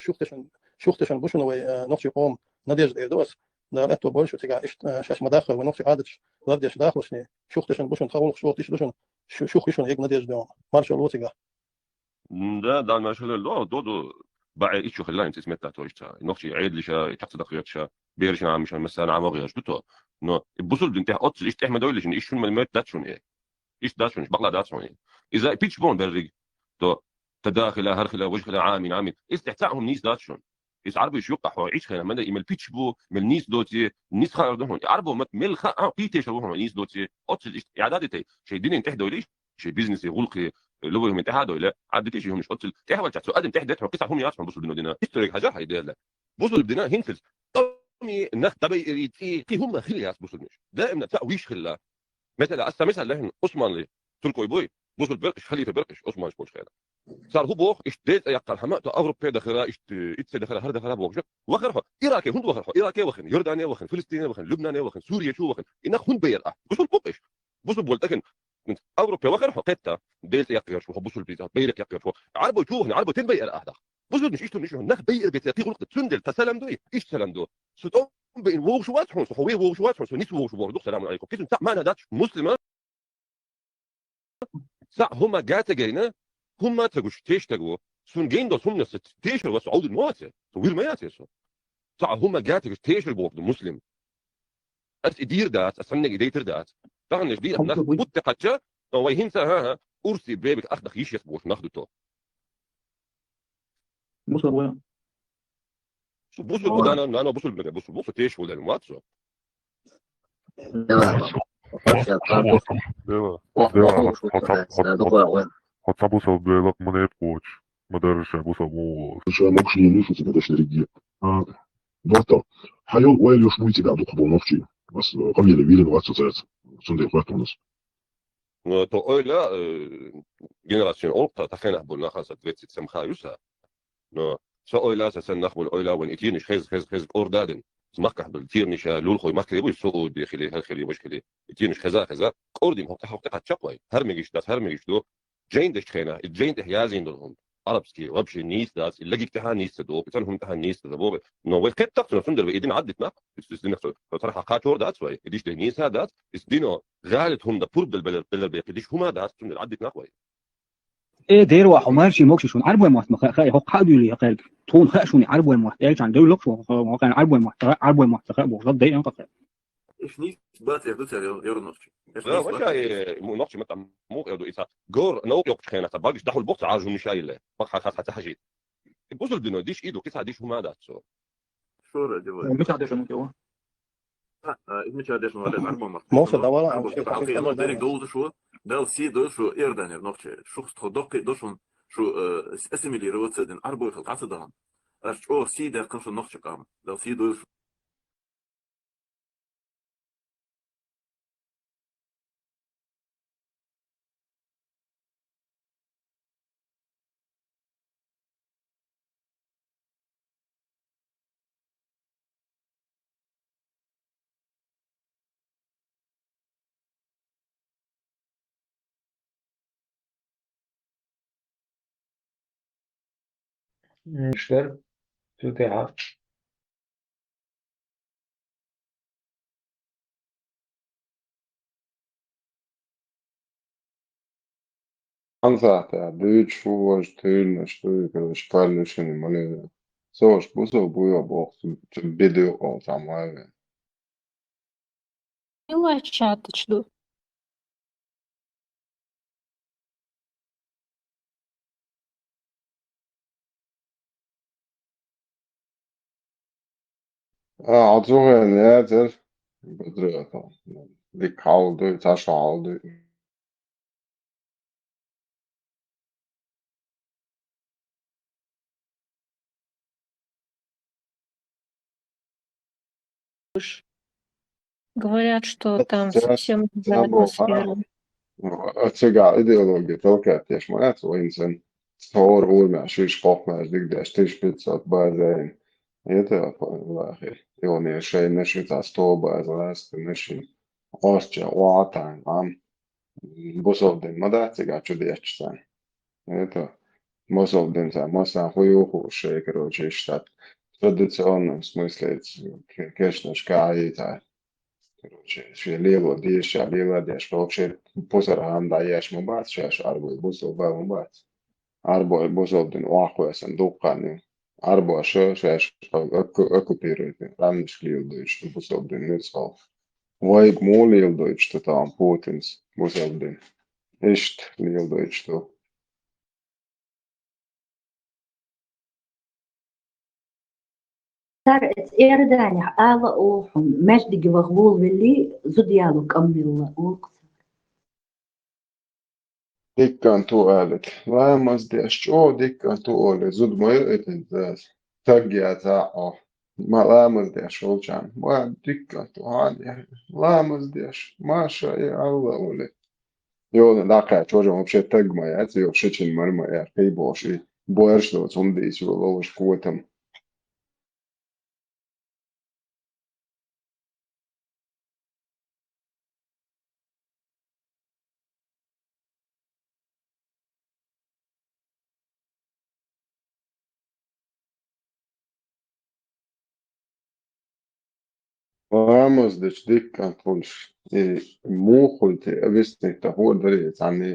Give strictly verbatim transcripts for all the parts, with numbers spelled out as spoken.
шух тешан, шух тешан бу шуна вай, э, нохчий къом надежда эр ду ас. Дала аьтто бойла шу цигахь иштта, э, шаьш ма даххара вай нохчий Ӏадаташ лардеш дахлушни. Шух тешан бу шуна тха гӀуллакхаш, шух тешан бу шуна, шу-, шух йиш шуна эгна надежда йогӀу. Маршалла ву цигахь. М, да, Дала маршалла ло, до, до, баӀе иччо хилла, инца иза метта то иштта. Нохчий Ӏедалиша, и чакх ца дакхаьрча, берашна Ӏамиша, массарна Ӏамо гӀерташ ду то. Но и бусулба дин тӀехь оццул иштта тӀехь ма дойла шуна, иштта шуна ма мойтта дац шуна, э. Иштта дац шуна, бакъла дац шуна, э. Иза пич бон берриг, то, та да хила, хӀара хила, важа хила, Ӏамин, Ӏамин. Иза тӀехь цхьа а хӀума нийса дац шуна. Иза Ӏарбойш юккъахь хьо Ӏийча хенахь, ма да, и мел пич бу, мел нийса доций, нийса хаар ду хьуна. И Ӏарбо ма мел хаа, кхеташ ву хьуна нийса доций. Оццул иштта Ӏадат дай, шайн динан тӀехь дойла, шайн бизнесе, гӀулакхе, любой хӀуман тӀехьа дойла, Ӏадат дай шайн хӀуманаш оццул тӀехь валча, цу адам тӀехь детта хьо кхин цхьа хӀума яц хьуна бусулба дино дина. Историк хьажа хьай дела. Бусулба дина хӀинцалц. Томми нах дабай ири цӀи, кхин хӀума хила яц бусулбанаш. Даимна цхьа виш хилла. Масала, аса мисал лехна Усманли туркой бой, бусулба беркъаш, халифа беркъаш, Усманаш болчу хенахь. Цара хӀун боху, иштта Делан цӀе яккхар хьама, то Европе дахара, иштта, итсе дахара, хӀара дахара бохуш. Вахар хьо, Ираке хӀунда вахар хьо? Ираке вахана, Йордане вахана, Филистине вахана, Любнане вахана, Сурие чу вахана. И нах хӀунда байар ахь? Бусулба бу-кх уьш. Бусулба болу тӀаккха Европе вахар хьо кхетта, Делан цӀе яккхарш ву хьо, бусулба дийца, байракх яккхарш ву хьо. Ӏарбой чу вахана, Ӏарбой тен байар ахь даха? Бусулба динаш иштта нах байар беций, кхин гӀуллакх цундела та салам дуй, иштта салам ду. Со тӀом беъна вогӀуш вац хьуна, со хьо ве вогӀуш вац хьуна, со ниса вогӀуш вогӀур ду, салам алейкум. Кхин цунна цхьа маьӀна дац, муслима. Цхьа хӀума га ца гайна, хӀума ца гуш, теш стаг ву. Сун гейна долу хӀуманаш тешар вац, Ӏовдина ма вац, со вир ма яц со. Цхьа хӀума га ца гуш, тешар боху ду муслим. Ас и дийр дац, ас саннег и дейтар дац. Таханлеш дийр нах бутте кхачча, вай хӀинца, хӀа-хӀа, урси бебик ахдах йиш яц бохуш нах ду то. Мусор вай. Бусулба, нана, нана, бусулба, бусулба, бусулба, теш ву дерг вац со. Дела. Дела. Дела. Хьо ца бусулба лелак ма непкъочу, ма дарра ша бусулба ву. Ша мокши не вижу тебя точно реги. А, доктор, хьайол ойла йош муй тебя дукха бо нохчи. Вас, э, къамеле вилин вац со цаьрца. Цундела хоттунас. Ну, то ойла, э, генерациян олкъа, та хенахь болу нахана са двадцать семь ха ю са. Но со ойла, са сан нах болу ойла вайн и тирниш хез, хез, хез кӀор дадин. Махкахь долу тирниша, лулхой махкахь буй, Сауди хили, хӀара хили, ваш хили. И тирниш хеза, хеза, кӀор дин хӀокху тӀе, хӀокху тӀе кхаччакх вай. ХӀара мегиш дац, хӀара мегиш ду. Жайн деш хенахь, и жайн тӀехь язйина долу хӀума. Арабский вообще нийса дац, и логик тӀехьа нийса ца догӀу, и цӀан хӀума тӀехьа нийса ца догӀу. Но вай кхеттакх цунах, цундела вай и дин Ӏаддитина нах. Иза, иза динах цо, цо цархьа кхачор дац вай. И диш дин нийса дац, иза дино гӀалат хӀума дан пурба дала белар, белар бехи диш хӀума дац, цундела Ӏаддитина нах вай. Э, дера вахьа, марши мокши шуна Ӏарбой мотт ма хаьа, хаьа, хӀокху хьа а дуьйлий, хьекхаьрга. Тхуна хаьа шуна Ӏарбой мотт, элчан девлла шуна, хьекхаьрга Ӏарбой мотт ца хаьа бохуш, дайан къа хаьа. Иш нийса бац эр ду цара, ер нохчи. Иш Да, нийса бац ваша, эр ду. Э, мо-, нохчи ма-, там, муха эр ду, ица гор, наука йоккхучу хенахь, ца багаш дахьал боху, ца Ӏажум миша йилле. Бага хьа-, хьа-, хьа-, хьажийта. И бусулба дино диш и ду, кхин цхьа диш хӀума дац цо. Шура, дела. Мича дешан мука ю? А, а, иза мича дешан вале, Ӏарбой мотт. Мовса, давала, Ӏарбой мотт. Дерриг довза шу, Дала сий дойла шу, эрданер нохчи. Шух тхо доккхий до шун, шу, э, с-, ассимилироваться дин, Ӏарбой хила дӀа ца дахана. Аш чӀогӀа сий даьккхина шу нохчи къам. Дала сий дойла шу. Миштер, цу тӀехьа. Ансахьа дуьйцуш ву важа, туьйланаш дуй, короче, парнишна мале. Со уж бусал буйо боху, цу, цу бедуьйху оцу Ӏамаве. Мила чатачу ду? А, хьо цу хенахь яцара, Бадрата. Дика хьал дуй, цхьа шо хьал дуй. Говорят, что там совсем другая атмосфера. Цига идеология толкать еш ма яц вайн сан. Сора уйма шиш хохмаш дигдеш, тысяча пятьсот базайн. Это, валлахи, и он ешей наши за сто базласт, наши. Осча, уатан, ам. Бусалдин ма дац цига чу дечча сан. Это, Масал дин цара, массанхуй юхуш шей, короче, иштта традиционном смысле, ке-, кешнашка Ӏийта. Короче, шен лело дезаш, ша лела дезаш, хӀокху шен пусархьама дӀаеш ма бац, шаьш Ӏарбой бусалба ма бац. Ӏарбой бусалба дин охьахоьссина дуккха хан ю. Ӏарбоша шаьш оку-, оккупируйтина къаьмнашка леладойтуш ду бусалба дин нуьцкъала. Вайга муха леладойтуш ду тахана Путинс бусалба дин? Иштта леладойтуш ду. Цара эца Иорданехь ала а олу хьуна, маьждиге ваха волавелли, зуда яло кӀам милла олу-кх цара. Дика кӀант ву алийта. Ламаз деш чӀогӀа дика кӀант ву олий, зуда ма йоуьйтина цара. Стаг яц а Ӏо. Ма ламаз деш волчарна. Ма дика кӀант ву хьан, ламаз деш. Маша и Алла олий. Йо, дӀакхаьчча, важа вообще стаг ма яц, йо, шичина мара ма яц, кхин бохуш, и боьрша доцу хӀума дийца йолу ловш котам. Ламаз дича дика кӀант хуьлуш, и муха хуьлу те, объяснить дан хӀора даре цхьанне,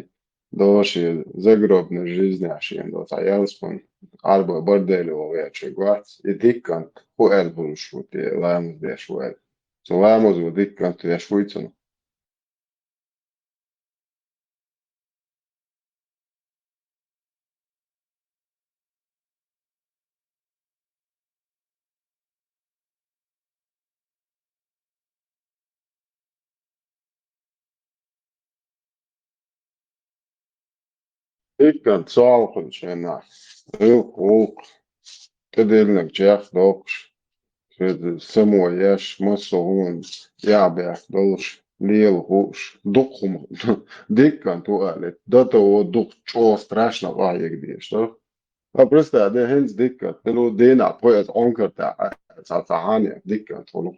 дола шен загробный жизнехь шена доцу цхьа ялсамани, Ӏарбой бардела вогӀу веачуьнга вац, и дика кӀант хӀун аьлла хуьлуш ву те, ламаз деш ву аьлла. Цу ламазо дика кӀант деш вуй цунах? Дика кӀант, со а хуьлу шена, гӀиллакх, гӀуллакх, тӀедиллинарг чекхдоккхуш, шен само еш, массо а хӀуманца тӀаьхьабехк долуш, лела хууш, дукха хӀума, дика кӀант ву алийта, до того дукха чӀогӀа страшно къахьега дезаш дара. Ткъа представь де, хӀинца дика кӀант, дело дийнахь тхо эца Ӏонкартахь, цхьа, цхьа хьанех дика кӀант хуьлу.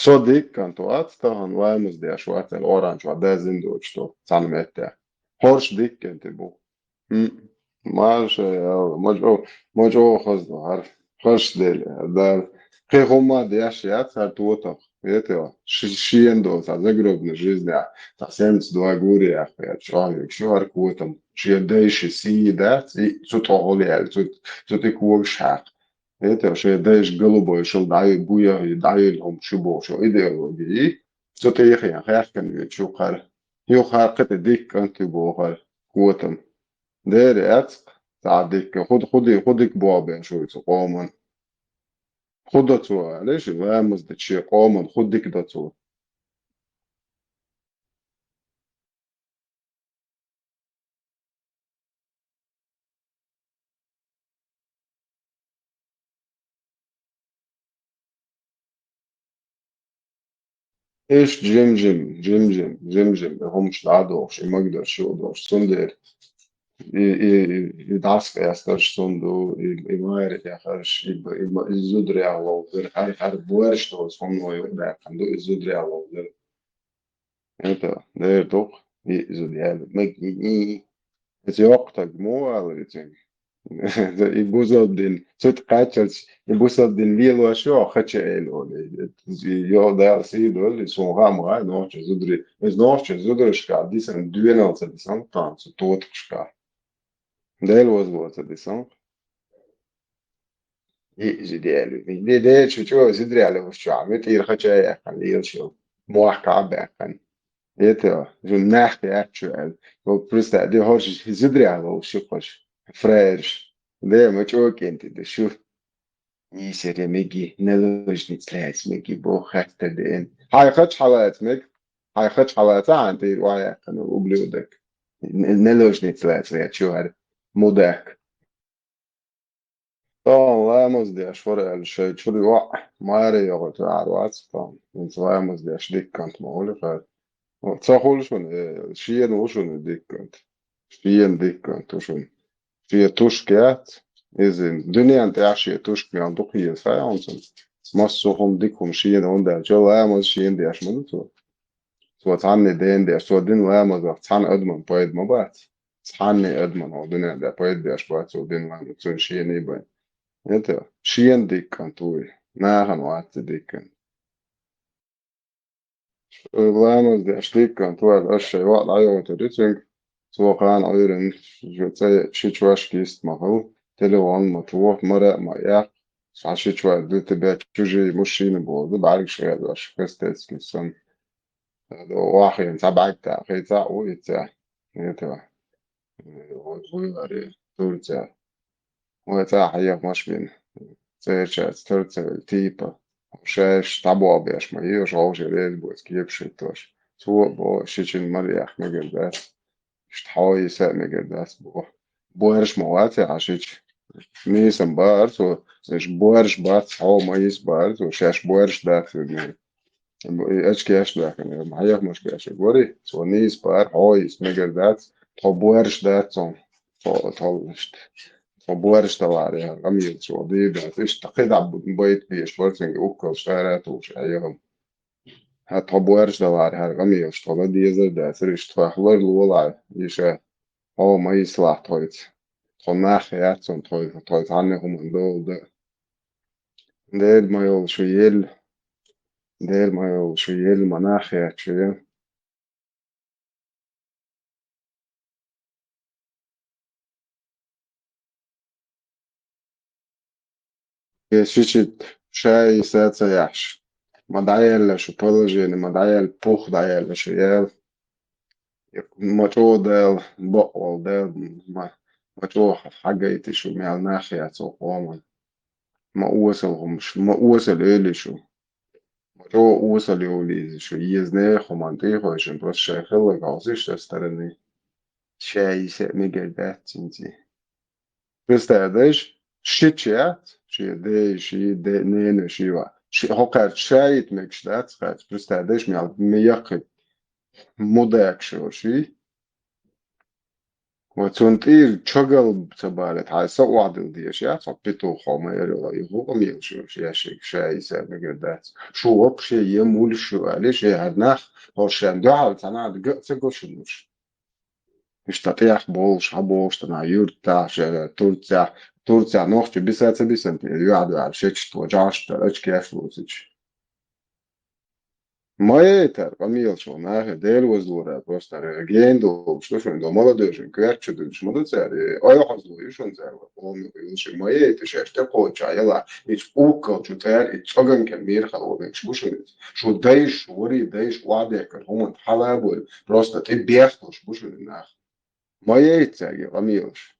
Со дика кӀант вац, тахана ламаз деш вац аьлла, Къуръан чохь даздина доцуш ду цхьана меттехь. ХӀорш дика кӀентий бу. М, Маша, ял, ма чӀо-, ма чӀогӀа хаза ду хӀара. Хаза дели, хӀара Дала. Кхин хӀумма деш яц хӀара тотах. Эта, ши-, шена доцу загробный жизнь, цхьа семьдесят два горе яхха, чӀогӀа ю хӀара котам. Шен дайши сий дац, и цу тӀехула яьлла, цу, цу тӀе когаш хьаькха. Эта, шен дайша голубой шул дӀа-, буьйхи дӀайина хӀума шу бохуш, идеологи, цу тӀехь хаьхкина веза шу хӀара. Юха хӀара кхин тӀе дика кӀант ю боху хӀара котам. Дера яц-кх, цхьа дика, хӀу, хӀу ди-, хӀу дика боху бен шу цу къоман. ХӀу до цо, аьлла, ши ламаз дича шен къоман хӀу дика до цо. Иштта жим-жим, жим-жим, жим-жим, и хӀумаш дӀа а дохуш, и магадаш шу а дохуш, цундела и, и, и, и дӀасакъастарш цунна ду, и, и майра тӀехарш, и, и, и зударехь ловзар, хьар-, хьар-, боьрша доцу хӀумано юкъадаьккхина ду, и зударехь ловзар. Это, дера ду-кх, и зуда яьлла. Ма, и, и, иза йоккха стаг муха алара иза? И бусалба дин, цу тӀе кхаччалц, и бусалба дин лелош ю, хӀа чу эла олу. И йо, Дала сий долу, и суна хаа ма хаьа, нохчийн зударий. Иза нохчийн зударшкахь дисина, доьналла ца дисина, тахана цу тотакхашкахь. Дела возло ца дисина. И зуда яьлла. Де, дечу чу зударий лелош чохь, муьтӀахь хӀа чу а яьккхина, лелаш йолу. Мохк а баьккхина. Это, жу нах яц шу аьлла. Вот представь, де хӀорш зударий лелаш шу хӀорш. Фраерш. Де, ма чӀогӀа кӀентий ду шу. Нийсаре меги, наложница лаьцна меги, боху хаттар деана. Хьайн хача хьалаца мега. Хьайн хача хьалаца, хьайн тӀера охьаяьккхина, ублюдок. Н-, наложница лаьцна веа чу хӀара, мудак. Тахана ламаз деш вара аьлла, шайн чуьра йоӀ маре йогӀуьйтур вац тахана. ХӀинца ламаз деш дика кӀант ма хуьлу хӀара. Ца хуьлу шуна, э, шена ву шуна дика кӀант. Шена дика кӀант ву шуна. Шен тушка яц, иза дуьненна тӀехь шен тушка мел дукха еза хьаьвзина. Массо а хӀума дика хӀума шена хӀунда аьлча, ламаз шена деш ма ду цо. Цо цхьанне дена деш, цо дина ламазах цхьана адаман пайда ма бац. Цхьанне адамо хӀокху дуьнен тӀе пайда беш бац цо дина ламаз, цуьнан шена бен. ХӀета, шена дика кӀант ву и, нахана вац и дика кӀант. Ламаз деш дика кӀант ву аьлла, ас шайн йоӀ дӀайохуьйтур ю цуьнга. Цо кхана Ӏуьйранна цӀе ши чош кист ма хила, телефон ма тоха, мара а ма эккха. Цхьа ши чош ду тебе чужие мужчины боху, бӀаьргаш хьедош, кастетский санна. Охьахиъна цхьа бӀаьрг тӀе, хи цхьаъ ву и цӀе. ХӀета, вуй, вуй, вари, Турция. Вай цӀа хьехамаш бина. Церачаьрца Турция типа. Шаьш дӀабоха беш ма ю, шаьш вовшийн реза боцу кепаш хӀиттош. Цо а боху, шичина мара яха мегар дац. Иштта хьо йиса а мегар дац боху. Боьрша ма вац и хьан шича. Нийса ма бахара цо, уьш боьрша бац, хьо ма йиса бахара цо, шаьш боьрша дац уьш. И очкеш а даьккхина, хьехамаш беш вара и, цо нийса бахара, хьо йиса мегар дац, тхо боьрша дац цунна, тхо, тхо, иштта, тхо боьрша далахьара, яра къамелаш вай дийр дац, иштта кхидӀа байта беш бара цуьнга уккалш ара а тухуш, хьехам. ХӀа, тхо боьрша далахьара, хӀара къамелаш тхо ладезар а дацара, иштта тхох ларлолахь, иша, хьо ма йисалахь тхоьца. Тхо нах яц цунна, тхо, тхо цхьанна хӀуманна дола дан. Дера ма йолуш ву елла. Дера ма йолуш ву елла, ма нах яц шу елла. Э, шичит ша йиса ца яхьаш. Ма дӀаяьлла шу положение, ма дӀаяьлла пух, дӀаяьлла шу яла. Ма чӀогӀа Дала, бакъволу Дала, ма, ма чӀогӀа хьагайти шу мел нах яц оцу къоман. Ма осал хӀумаш, ма осал эли шу. Ма чӀогӀа осал йовлийзи шу, еза нехан хӀуманна тӀехойшина, просто шайн хилларг хьовсийша со стороны. Ша йиса а мегар дац цуьнца. Представь, дайша, шича яц, шен ден, шен де-, ненан, шен ва-, ши-, хӀокхаьрца ша йита мегаш дац, кхаьрца. Представь, дайша мел ме яккхий мудакаш йолу ший. Ва цунна тӀера чагал ца балийта, хьайн са охьадилла дезаш яц, хьо петух хьо ма яра, и хӀуъа мелаш йолуш яшшиг ша йиса мегар дац. Шу вообще е муьлш ю аьлла, шен хӀара нах, хӀорш шен дуьхьал ца нахана ган а ца го шуна уьш. Иштта тӀех болуш, хьан бохуш тана юьртахь, шен Турцехь, Турцехь нохчий биса ца бисанна, юьхь-дуьхьал шечуьтто жӀаьш дара, очкеш лоцуьйтуш. Ма яйтара къамелаш ву нахе, Дела вазлора просто гена долуш ду шуна, до молодежи коьрта чу дуьлуш ма ду цара, и ойхьазло ю шуна цара, къоман юлуш ма яйта, шаьш тӀе кхоччахь яла, и уккал чу цара, и цӀоган кӀел мера хала ву мегаш бу шуна иза. Шу дайша, вари дайша охьадехкар хӀуманна хьала а бу, просто тӀе бехкалуш бу шуна и нах. Ма яйта цаьрга къамелаш.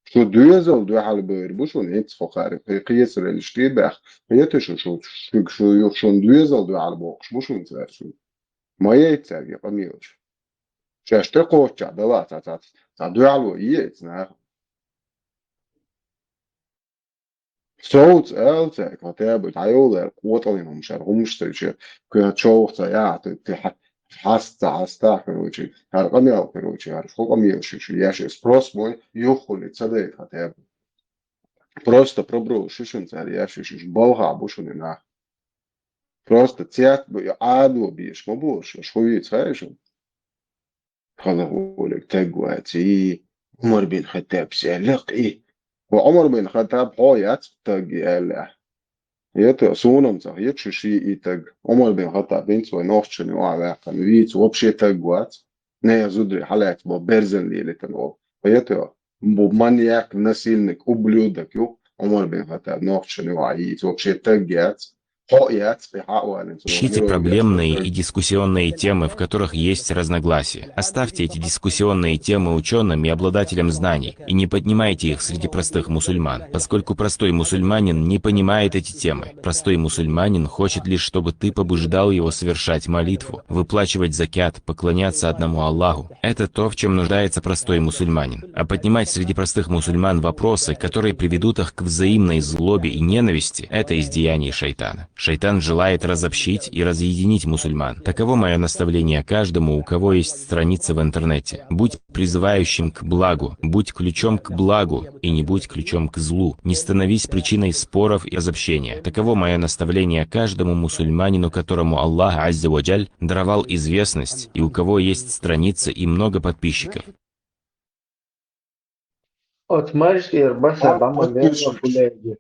Шу доьзал дуьхьал бевр бу шуна, хӀинца хӀокхара кхе-, кхечу реллаш тӀе а баьхна, хета шу, шу, шу, шу, шуна доьзал дуьхьал боккхуш бу шуна цара шуна. Ма яйта цаьрга къамелаш. Шаьш тӀе кхоччахь далахь ца, ца, ца дуьхьало е иза наха. Совца ала цаьрга, хӀотаьба дӀайолу аьлла, къотӀаллин хӀумаш, хӀара хӀумаш ца йича, кхин човха ца яхьа, ти хьа-, хьаста ца хьаста, короче, хӀара къамел, короче, хӀара фу къамелаш ю шу еш, спрос бой, юххули ца дайта хӀотаьба. Просто пробовал шу шуна цара еш, шу балхахь бу шуна и нах. Просто цец бу и Ӏадало беш ма бу аша, аша хӀун вийца хаьий шуна? Хала гӀолиг таг вац и, Ӏумар бин Хаттаб сел лакъ и. Ва Ӏумар бин Хаттаб хьо яц таг и аьлла. ХӀета, суна-м ца хета шу ши и таг. Ӏумар бин Хаттаб хӀинца вай нохчашна юкъахь ваьккхина вийца вообще таг вац. Нехан зударий хьалаьцна бо берзан лелитина волу. ХӀета, бу маньяк, насильник, ублюдок ю Ӏумар бин Хаттаб нохчашна юкъахь йийца. Вообще таг яц. Хьо яц, и хьа а валина цунах. Ищите герой яц, проблемные таг. И дискуссионные темы, в которых есть разногласия. Оставьте эти дискуссионные темы учёным и обладателям знаний, и не поднимайте их среди простых мусульман, поскольку простой мусульманин не понимает эти темы. Простой мусульманин хочет лишь, чтобы ты побуждал его совершать молитву, выплачивать закят, поклоняться одному Аллаху. Это то, в чем нуждается простой мусульманин. А поднимать среди простых мусульман вопросы, которые приведут их к взаимной злобе и ненависти, это из деяний шайтана. Шайтан желает разобщить и разъединить мусульман. Таково моё наставление каждому, у кого есть страница в интернете. Будь призывающим к благу, будь ключом к благу, и не будь ключом к злу. Не становись причиной споров и разобщения. Таково моё наставление каждому мусульманину, которому Аллах Азза ва Джаль даровал известность, и у кого есть страница и много подписчиков. Оцу мажа тӀера баса бӀаьман лерла, коллеги.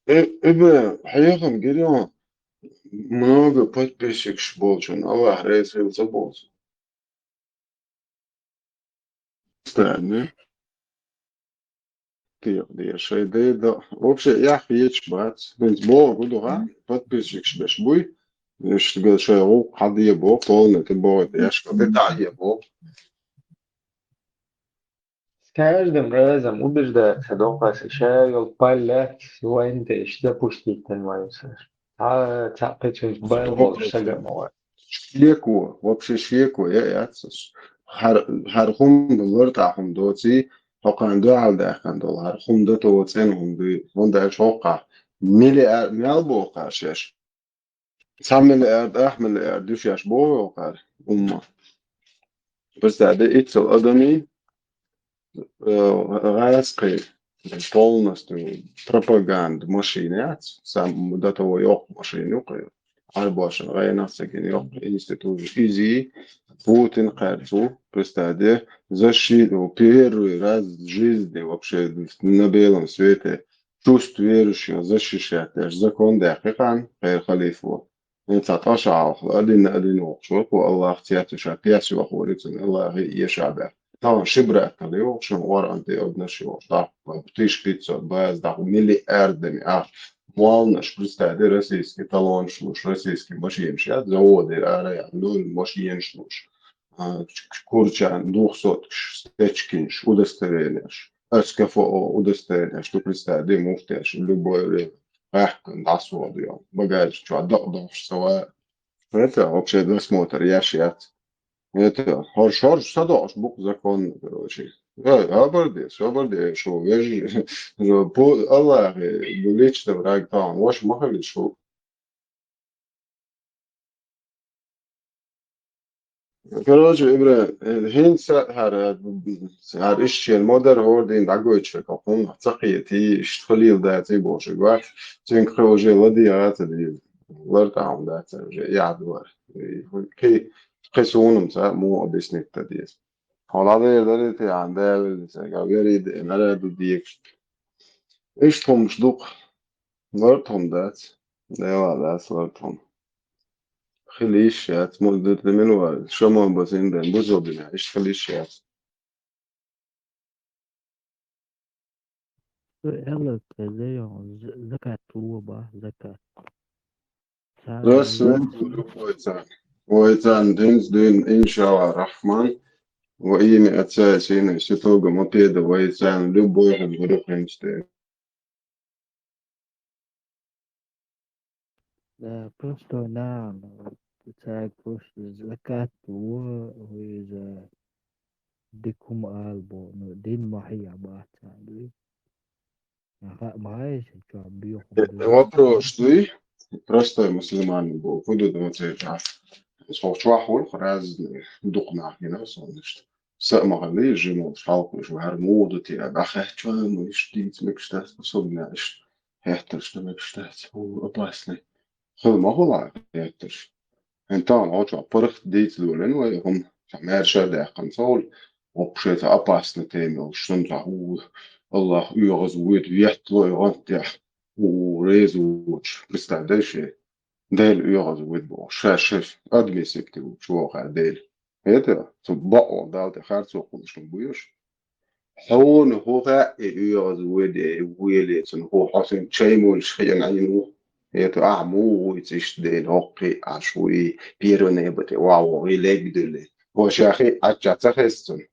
Э, э, бе, хьехам гирён много подписчикаш болчун, Аллах реза хилла ца болчун. Стани. Тиех де шай де да. Вообще, я хьеч бац. Бинц богу духа, подписчикаш беш буй. Ишт гал шай гу, хьадие бо, полный ты бо, яшка, ты да е бо. С каждым разом убеждается доказ, ещё палец войнтеш запустить не маю сэр. А цапечек байл больше сагамова. Шеко, вообще шеко, я, я, цас. Хар, хар хум лор та хум доци, хокан дуал да хан дол, хар хум да то цен хум ду, хум да шока. Миллиард, миллиард бока шеш. Цхьа миллиард, ах миллиард дуьшеш боху йоккхара умма. Представь, иццал адамий, э, гӀаскхи полностью пропаганда машина яц, сам до того йоккха машина ю кхы. Арбошин гӀайнах ца гин йоккха институт изи, Путин кхаьрцу, представь, защиту первый раз в жизни вообще на белом свете чувств верующих защищать, аж закон даьккхи хан, хайр халифо. Ин ца тӀаша алхла, адина, адина вокхуш ваку, Аллах цецу ша, пес вахури цун, Аллахи еша бер. Тан шибрат тан йокхуш, оран те однаш йокхуш, да, тысяч пятьсот, баз, да, миллиардами, а, молнаш, представь, российский талонш луш, российский машинш, я, заводы, ара, я, ну, машинш луш. А, к-, к-, курчан, двухсоткаш, стечкинш, удостоверенияш, СКФО удостоверенияш, ты представь, да, муфтеш, любое время, гӀаьхкан, дӀасволу, багаж чу, дакъ дохуш ца ва. Это вообще досмотр, яш яц. Это, хорш, хорш, са дохуш, букъ законно, короче. Э, хабар дес, хабар дес, шу, вежи, по, Аллахи, лично враг там, ваш махали, шу. Короче, Ибрахим, э, хӀинца хӀара, хӀара ишчен модар гӀордин дӀагойчуьра, хӀунда ца кхетий, иштта халил даций бохуш вац, цуьнга кхин уже ладийгӀа ца деза. Лар тӀаьхьа дац уже, яхь дора. Кхин, кхин суна-м ца муха объяснить дан деза. Хьо ладер дарий те, ан Дала веза, га верий де, нара ду декаш. Иштта хӀумаш ду-кх. Лар тхуна дац. Дела дац лар тхуна. Хила йиш яц, муьлдур де мила вара, шамон базин бен, бузо бина, иштта хила йиш яц. Элла, кхеза йо, з-, закат луо бах, закат. Ца-, Раз, за-, вайцан. Вайцан, динц, дин, иншалла, Рахман. Во имя Отца и Сына и Святого Мопеда, вайцан, любой хӀума гуру хинчде. Э, просто на, цаьрга просто закат ло, иза дика хӀума ала бо, ну, дин ма хьийа бац царна, дуй. Аха, ма хьайша, чо, биоху, Э, дуй. Вопрос, дуй? Простой мусульманин бо, хӀу ду доцур дац. Со чохь волу разный дукха нах гина, со иштта. Са а ма хали, жималш, хьалкхуьйш, ваьр муха ду те, а дӀахаьттачо, ну, иштта дийца мегаш дац, особенно иштта хеттарш дан мегаш дац. Хьо, опасный. Хила ма хуьлу хеттарш. ХӀинца тахана хьо чохь паргӀат дийца лолийна вай, хӀума, ша маьрша а даьккхина ца волу, вообще цхьа опасный тема йолуш, шуна цхьа хӀу, Аллах оьгӀаз вуьйта, веттало и гӀант тӀехь, хӀу, реза воцуш, представь, дай шен, Дела оьгӀаз вуьйта бохуш, ша, ша, админ сибте ву, чу воху Дела. ХӀета, цу бакъо Далла тӀе харцо хуьлуш хӀума буьйш. Хьуна хӀун хаьа и оьгӀаз вуьйде, вуьйле цунна хӀун, хьо цуьнан чай молуш хиъна Ӏийна ву? ХӀета, ахьа муха вуьйцу иштта дела, хӀокху кхин а Ӏаш вуй, первый небате охьавогӀий, легдуьллий. Хьо ша хиъ Ӏаччохь ца хеза цунна?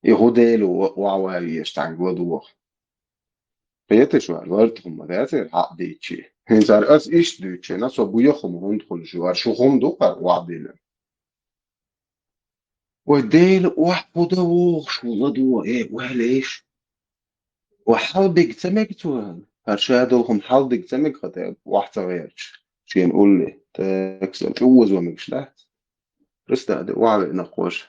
И хӀун дела ву, охьаван везаш цхьаьнгга ладогӀа? Кхеташ вара, ларта хӀума ма дацара хьакъ дийцчи. ХӀинца аса иштта дуьйцучу хенахь, со буьйху хӀума хӀунда хуьлуш ю, аса шу хӀума ду кхара охьадиллина? Вай Дела охьа хӀун дан вогӀуш ву ладогӀа, э, ваьлла иш? Вай хьалабига ца мега цо? ХӀара ша долу хӀума хьалабига ца мега хӀа те, охьа ца гӀерташ? Шена улле, текстан чӀозо мегаш дац. Представь, де охьавеана кхоша.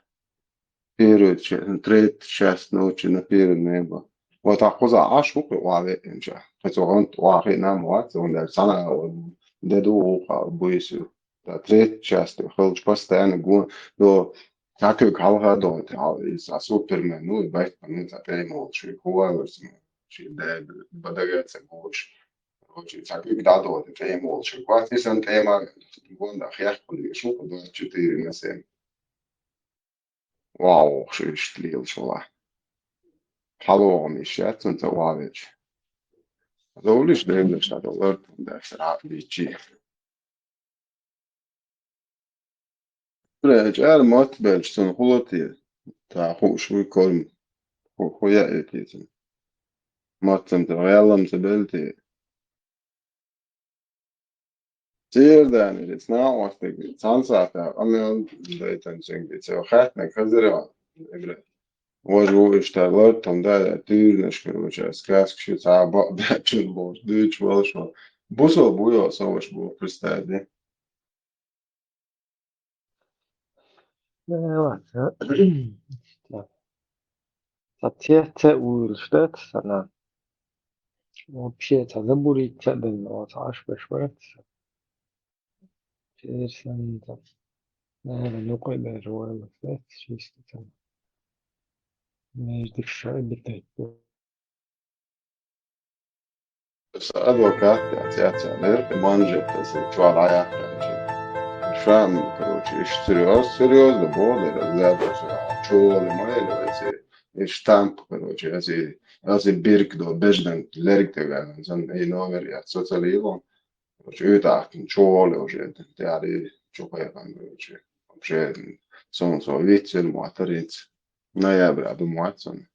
Первая ча-, третья часть ночи на первое небо. Вот а кхуза Ӏаш ву кху охьавеанча. Кхин цу гӀант охьахиъна ма вац, цундела цхьана а де ду вукху буьйса. Та третья часть хилча постоянно го-, до Цхьа куьг хьалха дойту, хьал, иза цхьа Супермен, ну, и Бэтмен, ну, цхьа тӀема волчу, и хӀун валарца, ну, ши дайба, бадагаца гуш. Короче, цхьа куьг дӀадойту, тӀема волчу. Кхойтта и сан тӀема, гонда хехкули, шу, двадцать четыре на семь. Вау, шу иштта лелаш вала. ХьалогӀам иштта яц, цунца валеча. Довлиш, девлаш, тӀадолар, даш, рабичи. Бре, чӀара мотт белча цунна хула те? Та хууш вуй корм. Ху-, ху яа те цунна? Мотт цунна гӀеллам ца белла те? Цердаьнна, рецна вастаг, цхьана сахьта, къамел дайтан цуьнга, ца хаьттинарг хазара, бре. Важа ву иштта лартам да, туьйранаш, короче, сказка шу цхьа бакъ даьчун болуш, дуьйцуш волуш ву. Бусал бу йо, со ваша бу, представь. Э, ладно. Ца цец ца уьйлуш дац сана. Вообще, ца забурить ца делла, ца Ӏаш беш бац. Церсан ца. Наверное, ну, кой бер вайлас дац, чисто ца. Между шайбы дац. Аса адвокат яц, яц, яц, лерхӀе манжетас чуьра дӀаяьккхинчи. Ша, короче, иштта серьёз-, серьёзно боху дера, зябра чуьра ма яла веце, и штамп, короче, аса, аса бирк до беждан лерг тевян, сан и номер яц, социализм. Короче, уьйтӀахкина чугӀоле уже, тӀаьхьа чу кхайкхина, короче. Вообще, сон со вицвина мотт риц. Ноября ду мотт сон.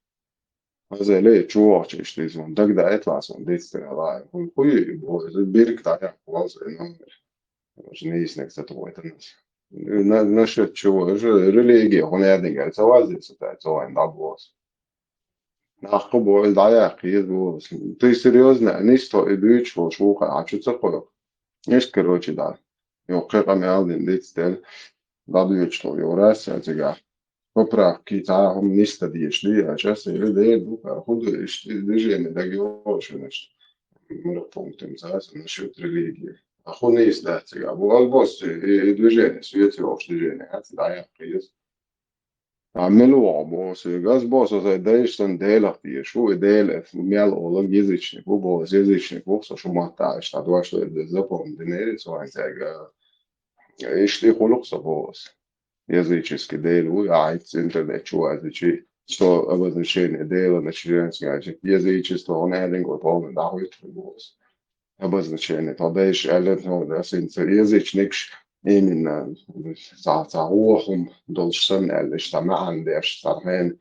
Аза ле, чугӀача иштта иза вон дагадайтала сон дицдара лай. Ху-, хуй, бо, иза бирк дӀаяхь валса и номер. Короче, нийсниг ца тухуйтан аса. На-, насчет чего? Уже религия, хӀун яа дигара, ца вазде са тай, ца вайн дӀабоса. Нах кху бо, иза дӀаяьккхи, иза бо. Ты серьёзно? Нисто и дуьйцуш волуш ву кхаьа, хьан чу ца кхойкху? Иштта, короче, да. Йо, кхин къамел дина диц дела. ДӀадуьйцуш тхо, йо, раса цигахь. Поправки, цхьа хӀума ниста дезаш ди, а час, или дер ду, а хӀун ду, иштта, и движение дагайогӀуш, иштта. Муьлхха пунктам цхьа, насчет религии. А хӀун нийса дац цигахь? Бо, албос, и, и движение, свет йогӀуш движение, а ца дӀаяьккхи иза. А мила вогӀу боху соьга? Ас боху, со сайн дайша санна Делах тешаш ву, и Дела мел олу язычник ву боху, ас язычник ву, со шу маттахь иштта дош лер деза запомнить динери, со вайн цаьрга. Иштта и хуьлу-кх со боху ас. Языческий Дела ву, а хӀинца интернет чу вазичи, со обозначение Дела на чеченском язычество, он аьллинг вот полный дӀахуьйту боху ас. Обозначение, тхо дайша аьлла, тхо, ас хӀинца язычникаш именно цхьа, цхьа вохам долуш санна аьлла, иштта цхьа маьӀна деш, цхьа хьенан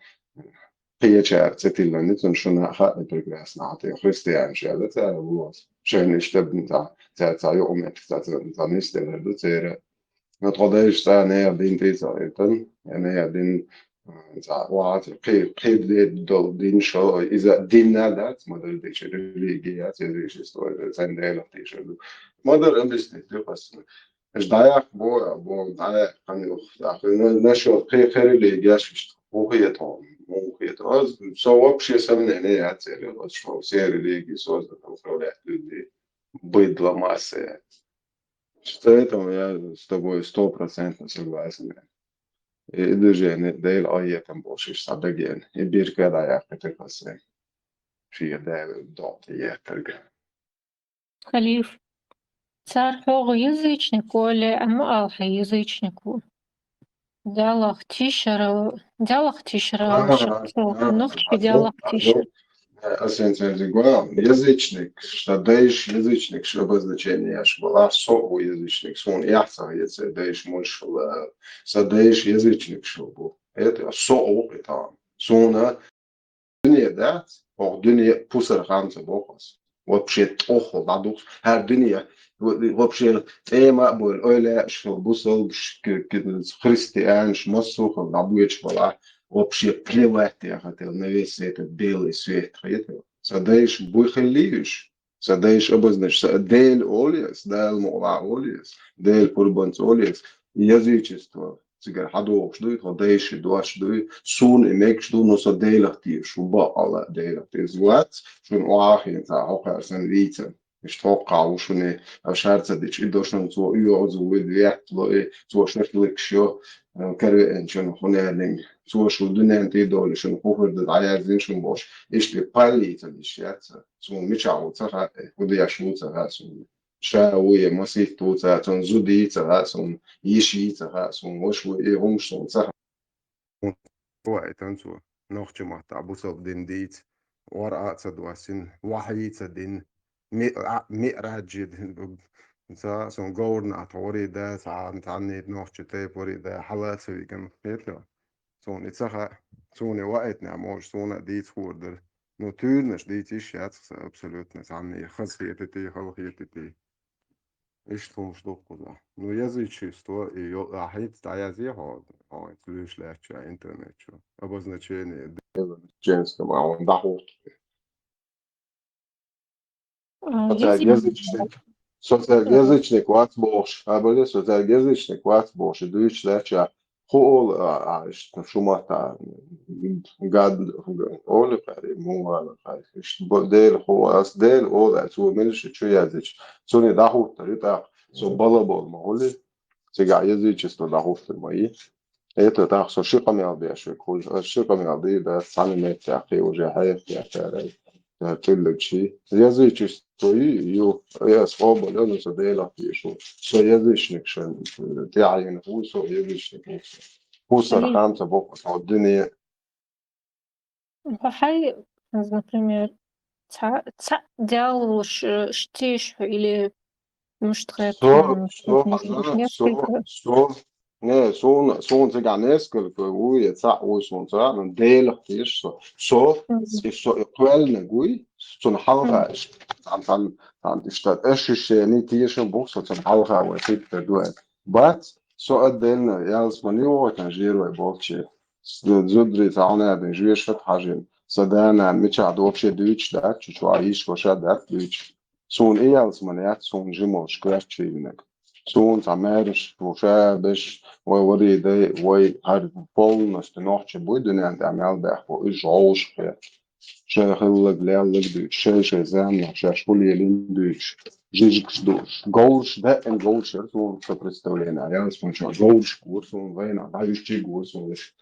кхечара ца тиллина, цунна шуна хаьа прекрасно, хьан тӀе христианаш аьлла, цара ву ас. Шайна иштта цхьа, цара цхьа юкъаметтиг цхьа, цхьа, цхьа нисделар ду церан. Но тхо дайша цкъа нехан дин тӀе ца хӀиттина, я нехан дин, а, цкъа вац, кхи-, кхидӀа долу дин шо, иза дин а дац, ма-дарра дича религия яц, язычество, иза цхьана Делах тешар ду. Ма-дарра объяснить ду хьуна. Аш дӀаяккха бо, бо, дӀаяккха хан юха. ТӀаккха на-, насчёт кхи-, кхин религияш иштта, хӀун хета хьуна, хӀун хета. Аз, со вообще сомнение яц, я, вот что все религии созданы управлять людьми, быдло масса яц. С этим я с тобой стопроцентно согласен. И, и движение Дела Ӏоеттам болуш иштта дагийна. И бирка дӀаяьккхийтира аса. Шен Дела догӀу тӀе еттарг. Халиф. Цара хьогӀ язычник олу, амма ала хьан язычник ву. Делах тешар, Делах тешар ала ша, ага, цо, ага, нохчий а Делах тешар. Э, ас хӀинца хӀинца гуьйла, язычник, ша дайша язычник, ша обозначение еш болу, аш со а ву язычник, суна эхь ца хета, сан дайша муьлш хилла, сан дайша язычник шу бу. Это со а ву кхин тахана. Суна дуьне дац, хӀокху дуьне пусар хам ца боху ас. Вообще тӀоххал дӀадукху. ХӀара дуьне, вообще тӀема а болу, ойла а шо, бусалбаш, к-, к-, христианаш, массо а хила дӀабоьдуш балахь, вообще плевать я хотел на весь этот белый свет, хетал. Сан дайша буй хилли уьш? Сан дайша обозначить, сан Дела олу ас, Дала мукъалахь олу ас, Дела пурбанца олу ас, язычество. Цигара хьан догӀуш дуй, тхо дайша дош дуй, суна и мегаш ду, но со Делах тешаш ву, бакъалла Делах тешаш вац, шуна охьахиъна цхьа хӀокхара сан вийцан. Иштта хӀокхахь ву шуна, аш хӀара ца дича, и до шуна цо оьгӀаз ву, и веттало, и цо шашлыкаш йо, э, каравеанчун хӀунанин, цо шу дуьнен тӀе долу шуна хӀун хир ду дӀаяздина шуна бохуш, иштта паллица йиш яц. Суна мичахь ву ца хаьа, хӀун деш ву ца хаьа суна. Ша ву я масийтта ву ца хаьа, цунна зуда йий ца хаьа суна, йиш йий ца хаьа суна, ваша ву и хӀумаш суна ца хаьа. Вайтан цо, нохча маттахь бусалба дин дийца, ор а ца доссина, вахьий ца дина, ми-, а, миъраджи дина, ца, сон говрна тхьори да, цхьа, цхьанний нохча тайпа вари да, хьала а ца вигна, хетарий? Суна и ца хаьа, суна и ваийтинехь, може, суна а дийца хуур дара. Ну, туьйранаш дийца йиш яц сан абсолютно, цхьанний хазахетий, халахетий. Иштта хӀумаш ду кхузахь. Ну, язычество и йо-, а хӀинца дӀаязъе хьо, хьо хӀинца луьйш лаьттачу интернет чу. Обозначение. Ченском, а он дӀахӀутту. А, Со цаьрга язычник. Язычник. Со цаьрга язычник вац бохуш. Абале, со цаьрга язычник вац бохуш. И дуьйцуш лаьттачу хӀу олу, а, а, иштта шу матта, гад, олу кхаьри, муха олу кхаьри, иштта бо-, Дела хӀу, ас Дела олу, ас цо мила шу чу яздича, цуьнан дӀахӀуттур ю тӀаккха, со балабол ма хуьлу, цигахь язычество дӀахӀуттур ма ю. Это тӀаккха со ши къамел беш верг хуьлу, ас ши къамел дийр дац, цхьана меттехь кхин уже хьехтехь цара. Э, тӀуллугчий. Язычество ю, ю, ас къобал йо, ну, со Делах тешаш ву. Со язычникашна, э, тӀаьхьенах ву, со язычник ву. ХӀусар Ай. Хам ца боккху со дуьне. Хьай, например, ца, ца дел уж, э, штиш или, ну, что такое, Со, м, со, вот, хьажа, со, несколько. Со, Не, суна, суна цигахь несколько ву, я цхьаъ ву суна цигахь, но Делах тешаш со. Со, Мгм. И со и кхоьллинарг вуй, цунна хьалха Мгм. Иш, цхьана, цхьана, цхьана иштта ощущение тешам бу со, цунна хьалха вай хӀиттар ду аьлла. Бац, со отдельно, ялсамане вохуьйтан жер вай болче. С-, зударий цхьа хьуна дина жоьжахат хьажийна. Сан да-нана мичахь ду вообще дуьйцуш дац, чу чохь йиш ваша дац дуьйцуш. Суна и ялсаман яц, суна жималш коьртачу йинарг. Суна цхьа маьрша ву, ша а беш, вай вари дай, вай хӀара полностью нохчий буй дуьнен тӀехь мел баьхна бу, уьш гӀовшах хета. Шайн хилларг, лелларг дуьйцуш, шайн-шайн заманахь шаьш хӀун лелийна дуьйцуш, жижигаш дууш. Говраш, даима говраш яра суна со представление. Ялсаман чохь говраш гора суна, вайнах дӀаюьжчий гора суна уьш.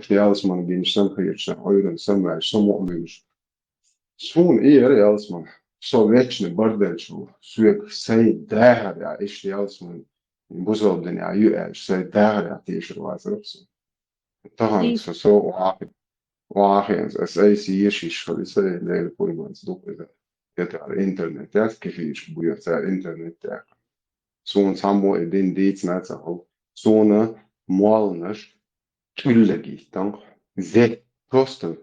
Ялсаман гинчу самхийраш, Ӏуьйранна самваьлча, самукъа муьлуш. Суна и яра ялсаман. Со вечно барделча ву. Соьга сайн дахар я, иштта ялсаман бусалба дин я ю аьлча, сайн дахар я тешар вацара со. Тахана Ди- со, со вахи-, вахи-, ас айса ешиш хили, сайн Дела пурбанца дукха иза. Ятар интернет яц, кефиш буьйцар интернет тӀехь. Суна цхьаммо и дин дийцина ца хуьлу. Суна молланаш тӀуьллаг йиттан, век просто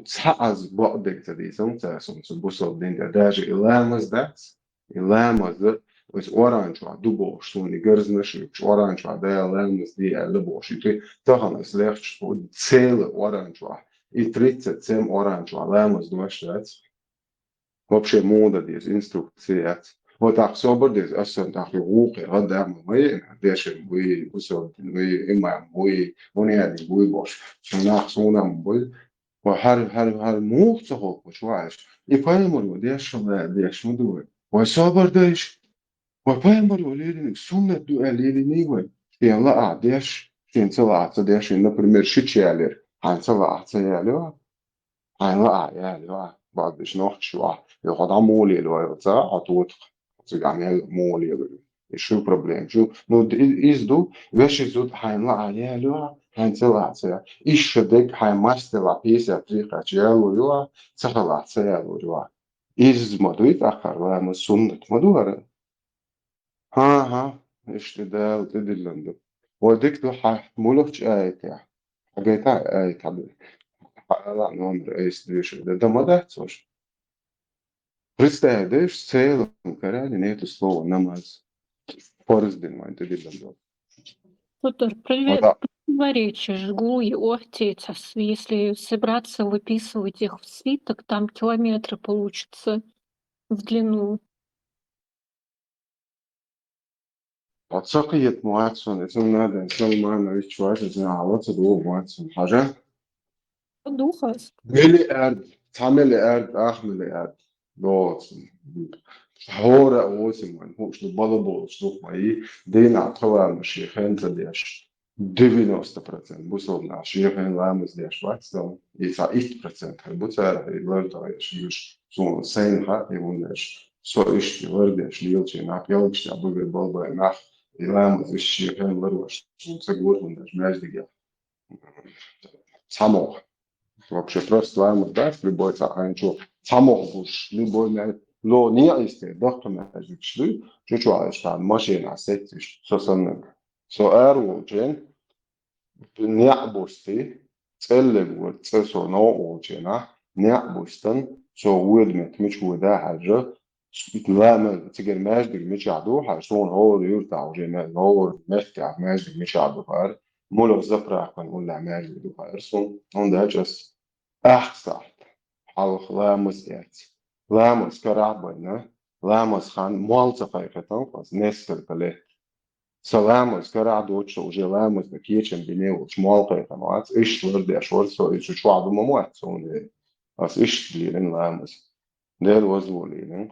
цхьа аз бакъдерг ца дийцан цара суна цу бусалба дин тӀе. Даже и ламаз дац, и ламаз, оцу Къуръан чохь ду бохуш, суна и гарзнаш ю, Къуръан чохь Дала ламаз де аьлла бохуш. И тахана ас лехча, цела Къуръан чохь, и тридцать семь Къуръан чохь ламаз дош дац. Вообще муха дан деза, инструкция яц. Вот тӀаккха собар деза, ас санна тӀаккха и гӀуллакхе гӀаддахьа ма ма е, дешан вуй, бусалба дин вуй, имам вуй, хӀунаниг вуй бохуш. Цу нах суна ма буй. Ва хӀара, хӀара, хӀара муха ца хӀокхуш ваьш. И пайхамаро деш ма ду вай. Вай собар дайша. Вай пайхамаро лелийнарг суннат ду аьлла лелийний вай? Шен лаахь деш, шен ца лаахь ца деш, шен, например, шича ялийра, хьайна ца лаахь ца ялийра. Хьайна лаахь ялийра, бакъдеш нохчаш вахь, и хьо дӀа муха лелийра, ца хьо тотах, цигахь мел муха лелийра. И шу проблема шу. Ну, и-, иза ду, вешан зуда хьайна лаахь ялийра, хьайна ца лаахь ца ялийра. Иштта шу дерг хьайн мастелахь пейсат рикхача яло ю, ца хилахь ца яло ю. Иза ма дуй тӀаккха ламаз, суннат ма ду хӀара. ХӀан-хӀа, иштта Дала тӀедиллина ду. Вай дика ду хьан муьлххачу аятехь? Хьан гайта аят хьан ду? Хьан ала номер айса дешар дан ма дац ваша? Представь, да, в целом Коране нету слова намаз. Фарз дин вайн тӀедиллина ду. Пётр, привет. Вот так. Противоречишь гуи охтицас, если собраться выписывать их в свиток, там километры получится в длину. Ткъа ца кхета ма вац сан, и сан надан, сан мана вичча вац, и сан хьалаца дугӀу ма вац сан. Хьажа? Духас. Миллиард, цхьа миллиард, ах миллиард. Доцу. ХӀора а воцу вайн, хӀуш ду балаболуш дукха ма йий, дийнахь тховарна шен хен ца деш. девяносто процент бусалба нах шен хенахь ламаз деш вац, и цхьа итт процент хир бу царах, и лардеш юш, суна сайна хаьа, и хӀунда аьлча со иштта лардеш лелачийн нах, ялгаш тӀехь бугар балбайн нах, и ламаз иштта шен хенахь ларвеш, суна ца гора, хӀунда аьлча маьждигехь цхьамогӀа. Вообще просто ламаз дац, любой цхьа хьайна чу цхьамогӀа буш, любой ма-, ло неӀ йисте, доккха маьждигаш дуй, чу чохь иштта машенахь сетташ, со саннарг. Со ара волчу неӀ бусти, цӀеллиг вара, цӀе со новкъа волчу хенахь, неӀ бустан, со воьду метта мича воьду хьаьжжа, ламаз, цигара маьждиг мичахь ду хьаьжжа, суна хӀора юьртахь уже ма-, хӀора меттехь маьждиг мичахь ду хаьара, муьлха заправкан уллехь маьждиг ду хаьара суна, хӀунда аьлча ас ахча сахьт хьалха ламаз эцна. Ламаз карахь а байна, ламаз хан молла ца кхайкхийтина-кх ас несколько лет. Сан ламаз карахь а доцуш, со уже ламазна кечам бина волчу молла кхайкхина вац, иштта лардеш вара со, и чу чохь ду ма моьтту суна. Ас иштта лелийна ламаз. Дела вазволийна.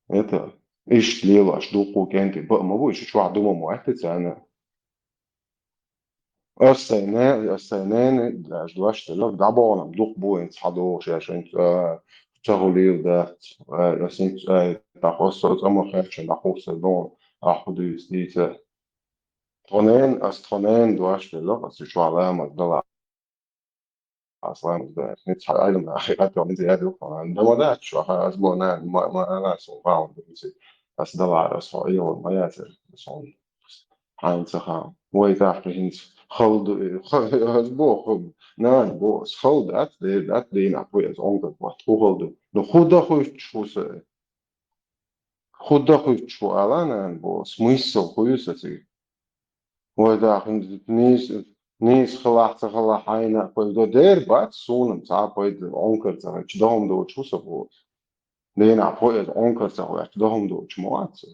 Это, иштта лелош дуккха кӀентий баа ма бу, и чу чохь ду ма моьтту царна. Ас сайн не-, ас сайн ненан даже дош делла, дӀабахана-м дукха бу хӀинца хьан догӀуш, ша хӀинца, а, ца хуьлийла дац, а, ас хӀинца, а, тӀаккха ас со цӀа ма хечча, дӀакхуссур ду, ахь хӀун дуьйцу дийца. Тхо ненан, ас тхо ненан дош делла, ас чохь ламаз дала. Ас ламаз дац, хӀинца хьан Ӏилма, хьекъал, хӀинца яд юкъа, дан ма дац, чохь, ас бо нана, ма, ма, ала, ас хьуна хаам ду, хӀинца ас далара, ас хьо Ӏилма ма яцара, ас хьуна. Хьайна ца хаам. Вай тӀаккха хӀинца хала ду, ха-, ас боху, нана боху, ас хала дац, дера дац, дийнахь кху ас Ӏункар боху, хӀун хала ду? Ну, хӀун дан хуьттуш ву со? ХӀун дан хуьттуш ву ала, нана боху, смысл хӀун ю сан цига? Вай даха, нийса, нийса хилахь, ца хилахь, хьайна а пайда дер бац, суна-м цхьа а пайда, Ӏункар ца хилча, дан хӀума доцуш ву сан боху. Дийнахь кху ас Ӏункар ца хилча, дан хӀума доцуш ма вац со.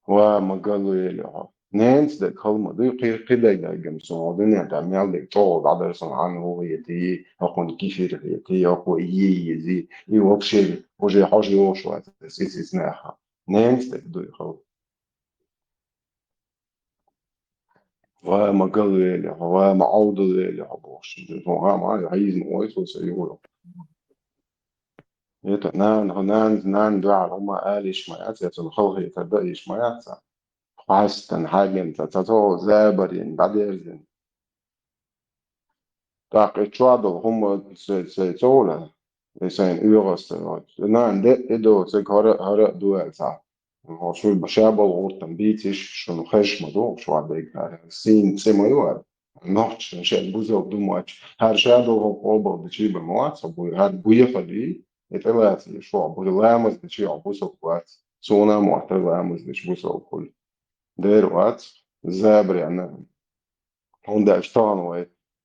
Ва, ма галвели хьо. Ненца дерг хала ма дуй, кхи-, кхидерг дерг-м суна хьо дуьнен тӀехь мел дерг чӀогӀа дӀадара суна, хьанна хӀун хетий, хӀокхунна кефир хетий, хӀокхо е езий, и вообще уже хьожа йогӀуш вац, ас иц-иц наха. Ненца дерг дуй хала. Ва, ма галвели хьо, ва, ма Ӏовдалвели хьо бохуш. Хьо, ма, хьийзна вой, со сан юхура. Это, нана, нана, нана дуьхьал хӀума ала йиш ма яц, я цунна халахетар дан йиш ма яц. Хьастан, хьаьгна, ца, ца, цо забарйина, дӀадерзина. ТӀаккха и чохь долу хӀума ца, ца, ца вула, и сайн оьгӀаз ца вула. Нана де, и до, цига хӀара, хӀара а ду аьлла цхьа. Хьо шу ша болу гӀуртам бийциш, шуна хезаш ма ду, шу а дайга. Сийна цӀе ма ю аьлла. Нохчашна шайн бузалла ду моьттуш. ХӀара ша долу хӀума къобалдичий бен ма вац, хьо буй, хӀара буй хьо дий, и тӀелаца шух буй, ламаз дичий хьо бусалба вац. Суна а ма вац, ламаз дича бусалба хуьлу. Дера вац, забарна. ХӀунда аьлча тахана вай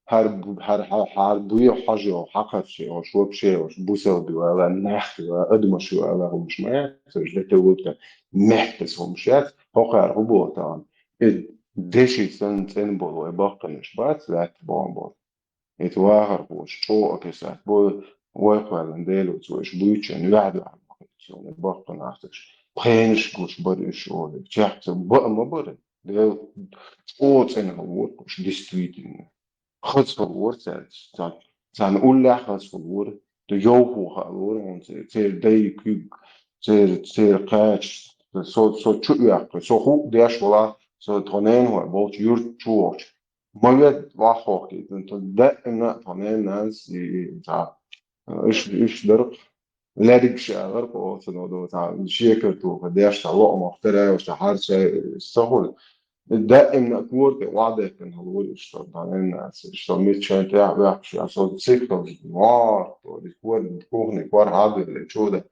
хӀара бу-, хӀара, хӀара, хӀара буй хьожа йолу, хьакхарча йолуш, вообще йолуш, бусалба ю аьлла, нах ю аьлла, адамаш ю аьлла хӀумаш ма яц, уьш де тевлург дан меттас хӀумаш яц, хӀокхара хӀун боху тахана? И деши санна цӀена болу вай баккхинаш бац, лаьтта бахьана болу. Ит вахархоша чӀогӀа кхин сахьт бу, вай кхоьллина Делаца вайша буьйцучарна юьхь-дуьхьал ма хилча, баккхинарш. Пхенаш гуш бара уьш олий. Чехка ца баа ма бара. Дела чӀогӀа цӀена хила вора уьш, действительно. Хаза хила вора цаьрца. Царна уллехь хаза хила вора. Ду йовхо хаалора хьуна церан, церан дай куьг, церан, церан кхача, со, со чу оьхкий, со хӀуъа деш вала, со тхо ненахой болчу юьрта чу вохчу. Ма вед ваххохкий, даима а тхо ненан нанас и, и, цхьа, уьш, уьш дара-кх, лерригаш алара-кх оцу, цхьа, шекар тоха деш, цхьа лоамах тера, цхьа хьарча ца хуьлу. Даима а кора тӀе охьадехкина хила вуй уьш, со тхо ненан нанас, уьш со мичча тӀехь вехкаш, я со сихалш, морт, кора, кухни, кора хьабелле, чуда.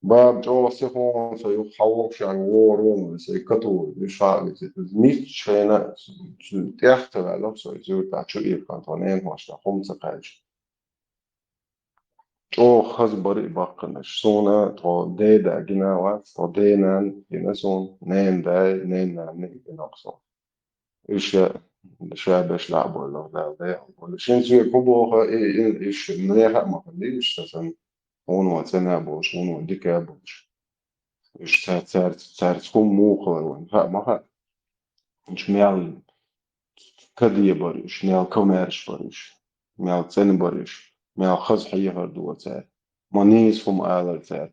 Баба чӀогӀа сихонца юха хьалха ша вогӀур ву, сайн катур, уьш хьа а вицит. Мичча хенахь тӀех ца ваьлла со иза юьртахь чу ирхана тхо ненахошна хӀума ца кхаьчча. ЧӀогӀа хаза бара и баккхинаш. Суна тхо деда гина вац, тхо денан гина суна, ненан дай, ненан нанна гина суна. Уьш ша, ша беш лаьа бойла, Дала дайа бойла. Шен соьга хӀун боху, и, и, уьш неха а ма хилла, уьш сан, хьуна цӀена а болуш, хьуна дика а болуш. Уьш ца-, цаьрца, цаьрца хӀума муха хилар вайна хаьа ма хаьа. Уьш мел каде бар уьш, мел комаьрша бар уьш, мел цӀена бар уьш, мел хаза хьехар ду цара, ма нийса хӀума алар цара.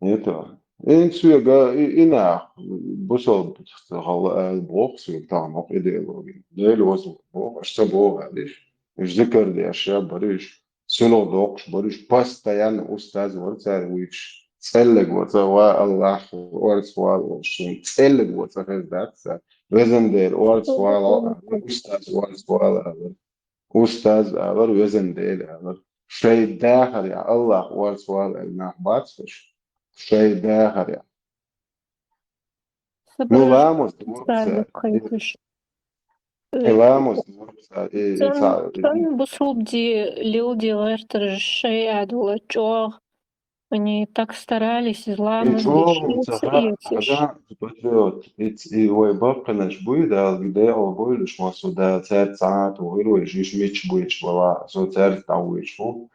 Это, ин соьга, и, и нах, бусалба хала ала боху соьга тахана хӀокху идеологи. Дела вазло боху, аша ца боху аьлла уьш. Уьш зикар деш а бара уьш, сийлахь доккхуш бара уьш, постоянно устаз вара цара вуьйцуш. ЦӀеллиг вара цӀа, ва Аллахь, орца вала олуш суна. ЦӀеллиг вара цӀа хеза дац цара. Везан Дела, орца вала, устаз орца вала алара. Устаз алара, везан Дела алара. Шайн дахарехь Аллахь орца вала аьлла нах бац уьш. Шайн дахарехь. Ну, ламаз ду цара. И ламаз ду цара. И, и ца-, и Царна бусалба ди лилди гӀертараш шайн Ӏадвала чӀогӀа. Они так старались, и ламаз чӀогӀа ца ха-, хьажа, патриот, и ц-, и вай баккхинаш буй, Дала декъала бойла уьш, массо а Дала цаьрца цхьаьна а тухийла вай, уьш мичча буьйцуш бала, со цаьрца дӀавуьйцуш ву.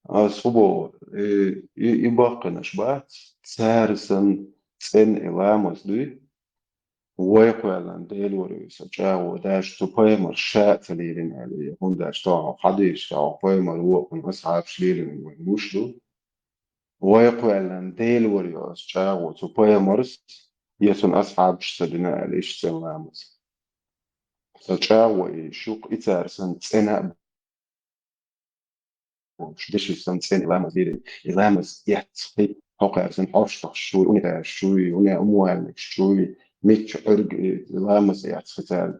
Ас хӀун боху? И, и, и баккхинаш бац, цара санна цӀена и ламаз дуй. Вай кхоьллина Дела вара вуьйцу чӀагӀо, даже цу пайхамар ша а ца лелийна аьлла, хӀунда аьлча тахана хьадисаш тӀехь пайхамар воккхун асхьабаш лелийна вай гуш ду. Вай кхоьллина Дела вара вуьйцу чӀагӀо, цу пайхамарс я цуьнан асхьабаш ца дина аьлла, иштта цӀена ламаз. Сан чӀагӀо и шух, и цара санна цӀена а бохуш, деши санна цӀена и ламаз лелийна. И ламаз эцна хи, хьокхара санна хьош тахаш чуй, унитазаш чуй, уна умуалнигаш чуй, мичча Ӏуьрга и ламаз эцна хи цара.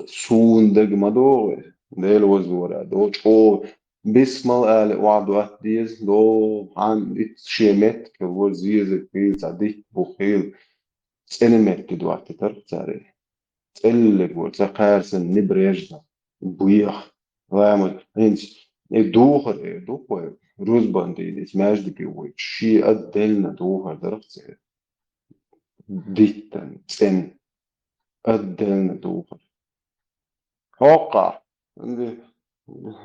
Суна дага ма догӀу, Дела вазлора, до чӀогӀа бисмал али охьадотта деза, до хьан итт шен меттиг хила вара, зезаг хила, цхьа дитт бу хила, цӀена метте доттийтарх цара. ЦӀеллиг вара, цӀа кхара санна небрежно, беха. Ламаз, хӀинца и духар эр ду-кх вай, рузбан дийна иза маьждиге вуьйцуш, шен отдельно духар дарх церан. Диттан, цӀена, отдельно духар. ХӀоккхахь,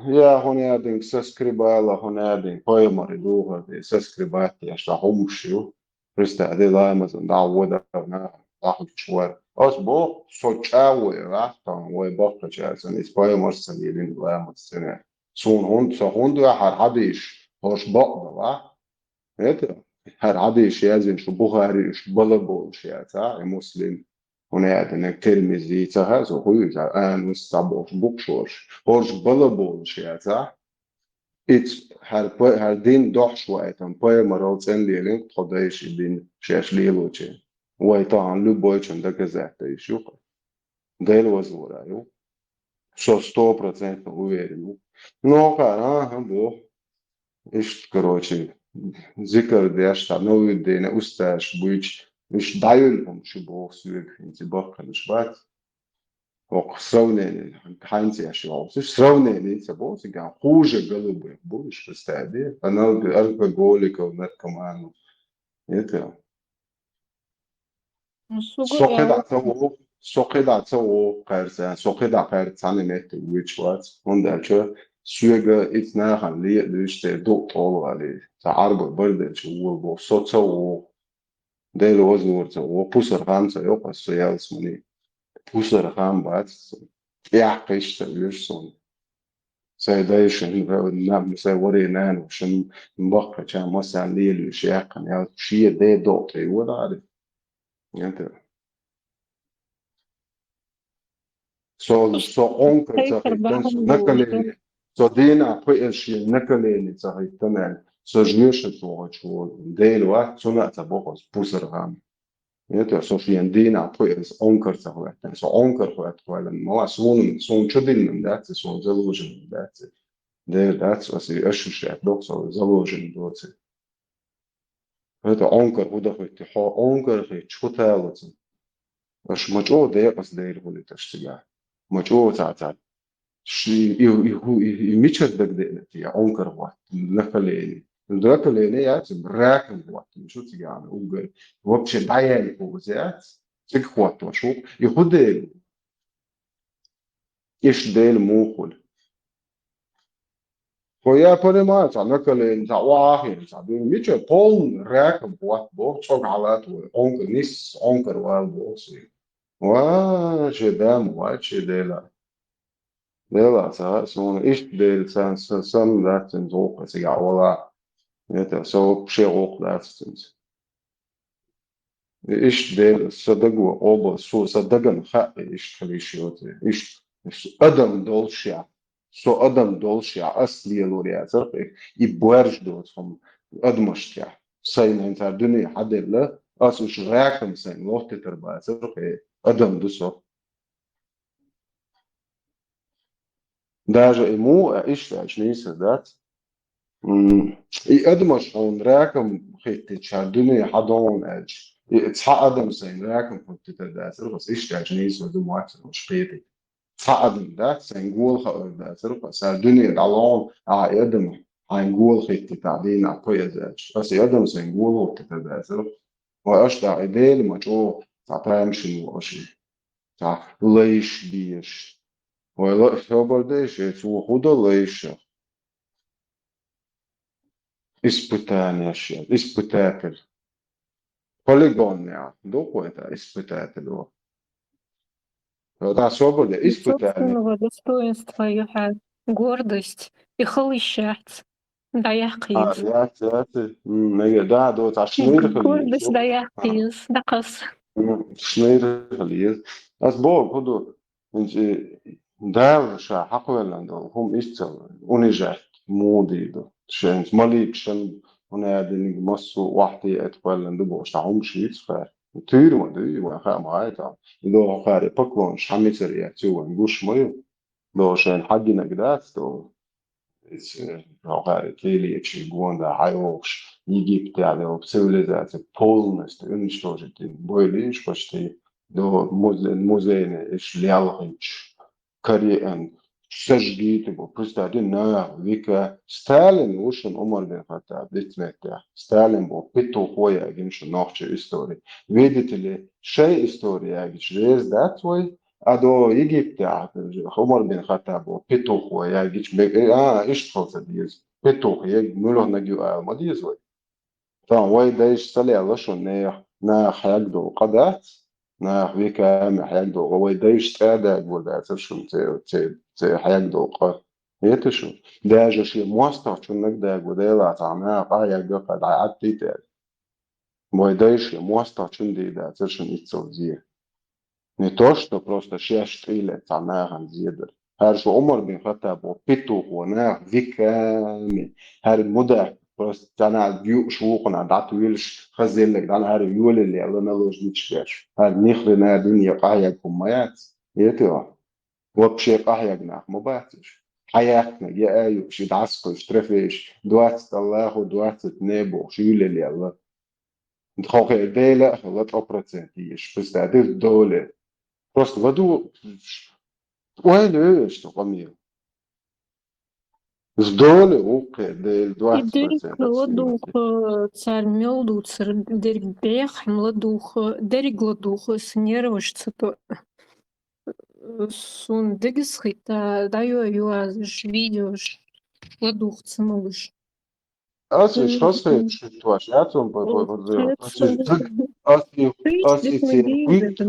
я хӀун яа динг соскребала, хӀун яа динг пайхамар и духар де, соскребать еш, ша хӀумаш ю. Христа де ламазан дӀа а вода, нахана дӀахӀуьттуш вара. Ас боху, со чӀагӀо а ваьхьа тахана вай баккхачаьрца, иза пайхамарс ца лелийна ламаз цӀена. Суна хӀунда, со хӀунда ваьхьара хьадийш, хӀорш бакъ дан ваьхьа? Это, хӀара хьадийш яздина шу Бухари уьш бала болуш яцахь, и Муслим, хӀун яа динарг, Тирмизи, ца хаьа со хӀун ю, Анус ца бохуш букъ шорш, хӀорш бала болуш яцахь, Иц хӀара па-, хӀара дин дохьуш ваийтан пайхамарал цӀена лелийна тхо дайша и дин шаьш лелочийн. Вай тахана любойчун доказать дайш ю-кх. Дела вазлора ю. Со сто процентов уверен ву. Ну, хӀокхара, а, хӀан боху. Иштта, короче, зикар деш, цхьа новиддийна устазаш буьйцуш, иштта дӀаюьллу хӀума шу боху соьга, хӀинца баккханаш бац. ХӀокху сравнение, хьаьнца еш йолу. Цу сравнение ца боху цигахь, хуже голубых будешь, представь, алкоголиков, наркоманов. Это. Ну, сугу со кхидӀа ца воху, со кхидӀа ца воху кхаьрца, со кхидӀа кхаьрца цхьаьна метте вуьйцуш вац. ХӀунда аьлча соьга ица нахана ле а дуьйцу, церан дукъ тӀолгӀале, ца Ӏарба бардачу вула боху, со ца воху. Дела вазлора ца воху, пусар хам ца йоккху аса со ялсамани. Пусар хам бац аса. ТӀехь кхиш ца вуьйш суна. Сайн дайшин, на-, сайн варий нана шин баккхача массарна лелуьйш яьккхина ял шен ден докъ тӀе йодахьара. Это. Со, со Ӏонкар ца хӀиттан, со накалени, со дийнахь пхи эза шен накалени ца хӀиттан аьлла, со жоьшаца вахачу волу Дела вац, цунна а ца боху аса пусар хам. Это, со шен дийнахь пхи эза Ӏонкар ца хӀоьттан, со Ӏонкар хӀоьттахваьллан, ма суна, суна чу диллина дац, суна заложено дац. Дела дац, аса и аша шаьтта доккху со заложено доцу. ХӀета Ӏонкар хӀун дахийтти? Хьо Ӏонкар хӀитташ хӀун талаца? Аша ма чӀогӀа декъаза дайла хӀуьлуьйташ цигахь. Ма чӀогӀа цхьа-цхьа. Ши-, и, и, хӀу-, и, и мичара дагадеъна те, Ӏонкар хӀоттина, накалени. Накалени яц, раком хӀоттина шу цигахь уггар. Вообще дӀаяьлла хӀума яц. Цига хӀоттош ву. И хӀун дела? Иштта дела муха хуьлу? Хьо я понимаю, цхьа накалени, цхьа охьахиъна, цхьа дуьйна. Мича полный раком хӀотта боху, цӀога хьалат вай, Ӏонкар нисса, Ӏонкар вала боху суна. Ва, шен да ма вац шен Дела. Дела ца, суна иштта Дела ца, са, санна дац цуьнца гӀуллакх цига вала. Это, со вообще гӀуллакх дац цуьнца. Иштта Дела, са даго къобал, со, са дагана хаьа, иштта хила йиш йоцу. Иштта, иштта адам доллушехь, со адам доллушехь, ас лелор яцара, и боьрша доцу хӀума адамашкахь. Сайна хӀинца дуьне хьаделла, ас уьш гӀакам сайна лохтитар бацара, адам ду со. Даже и муха а иштта аьлча нийса дац. М, и адамаш хьуна ракам хӀиттича, дуьне хьадогӀун аьлча, и цхьа адам сайна ракам хӀиттитар дацара, ас иштта аьлча нийса ду моццараш кхетий. Цхьа адам дац, сайна гола хаар дацара, ас дуьне дӀалогӀун, а и адам хьайна гола хӀиттитахь дийнахь пайаза аьлча. Ас и адам сайна гола хӀиттитар дацара. Ва аша дахь и Дела ма чӀогӀа цхьа тамашийна ву аша. Цхьа лайш дезаш. Вай ла а собар дайша, цо хӀун до лайша? Испытанеш яц, испытатель. Полигонный а, ду кхо это испытатель ву. Ва да собар де, испытатель. Собственного достоинства юхьа гордость и хала йиш яц. ДӀаяккха еза. Яц, яц. М, мега, да, до, цхьа шнайра хила еза. Гордость дӀаяккха еза, дӀакхосса. М, шнайра хила еза. Ас боху, хӀун ду, хӀинца Дала ша хьакхоьллина долу хӀума иза ца унижать муха дийр ду. Шайна маликашна, хӀунда аьлла диниг массо а охьатаьӀа кхоьллина ду бохуш, цхьа хӀума шийтта кхара. Туьйра ма дуй, вайн хаа ма гӀайта. И доху кхара поклонаш хьан мицара яц, ю вайн гуш ма ю. Доху шайна хьагинарг дац, доху. Иза, хьо кхара кхелечу гонда хьайогӀуш, Египтехь долу цивилизация полностью уничтожить дина. Бойла йиш почти до музей-, музейный иш лелхинчу, кариан, сожгите бу. Представьте, нах, вика. Сталин ву шуна, Умар бин Хаттаб, дицметтехь. Сталин бу петухо ягина шу нохчи история. Видите ли, шайн история ягича реза дац вай? А до Египтехь, Умар бин Хаттаб бу петухо ягича, бе-, а, иштта хала ца деза. Петух ягича, муьлханаг ю ала ма деза вай. Тахана вай дайша ца лелла шуна нехан, наха хьегна долу къа дац, наха векаме хьегна долу къа, вай дайша цӀа дагор дацара шуна церан, церан, церан хьегна долу къа. Хета шу? Даже шен мостагӀчуннаг дагор, Дела цхьа наха къа хьегна кхара дӀа Ӏаттий тӀера. Вай дайша шен мостагӀчун дийр дацара шуна иццал зе. Не то, что просто шаьш тӀе а лаьцна цхьа нахана зе дара. ХӀара шу Умар бин Хаттаб боху петухо, нах веками. ХӀара мудах просто цхьана юуш вукхунах дӀатуьйлуш, хазеллаг дӀана хӀара йолалла наложничаш беш. ХӀара нихрена дуьне къахьега хӀума ма яц. Эти а? Вообще къахьега нах ма бац уьш. Хьаяьккхинарг яа юуш, и дӀасакхуьйсуш, трофейш, двадцать Аллаху, двадцать не бохуш, йолалла. Тхо хе Дела а хила сто процент еш. Представь, доле. Просто ладу ойла вевеш цу къамел. С доле укхе Дела И двадцать дерриг процентов ладугӀу, цара мел дуцар дерриг беххьама ладугӀу, дерриг ладугӀу, аса нерваш ца то. Суна дегаза хӀитта, дӀайо-йоазаш, видеош ладугӀу ца могаш. Ас уьш хазахеташ хӀуьттуш яц хьуна, ас уьш даг, ас и, ас и церан хӀуьттуш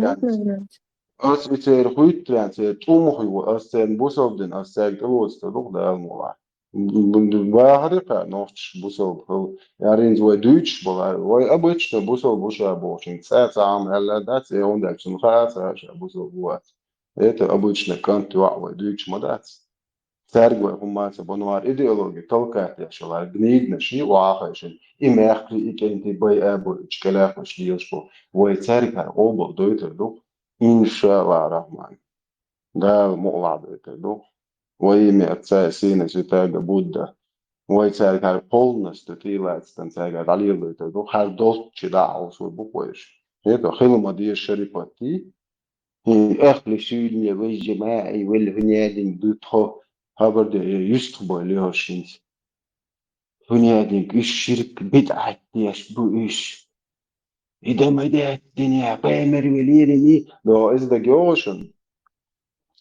яц. Ас и церан хӀуьттуш яц, церан тӀумах ю, ас церан бусалба дина, ас цаьрга тӀелоцу ца дукха Дала мукъалахь. Бахаре кхара нохчаш бусалба хила. Яринца вай дуьйцуш бала, вай обычно бусалба бу ша бохучуьнга цӀа цхьа хӀума аьлла дац, э, хӀунда аьлча цунна хаа ца ша бусалба вац. Это обычно кӀант йоӀ вай дуьйцуш ма дац. Цаьрга вай хӀумма ца бан вара идеологи толкать деш вара, гнидна ши охьахайшина, и мехкри, и кӀентий бай а бу, и чкелахуш лелаш бу. Вай цаьрга хӀара къобал дойтар ду, иншааллахь рахман. Дала мукъалахь дойтар ду. Вай мега цаьрга сийна ситага Будда. Вай цаьрга хӀара полностью тӀелацдан цаьрга дӀалелойтар ду. ХӀара долччи дӀа а хьовсур бу вайша. ХӀета хила ма деза шарипатти. ХӀин ахли суьйне вай жамаӀи вал хӀунядинг ду тхо, хабар де, юстах бой лоьхуш хӀинца. ХӀунядинг уьш ширк бидӀат деш бу уьш. И дан ма дац динехь, пайхамар велира ми. Но иза даг йогӀу шуна?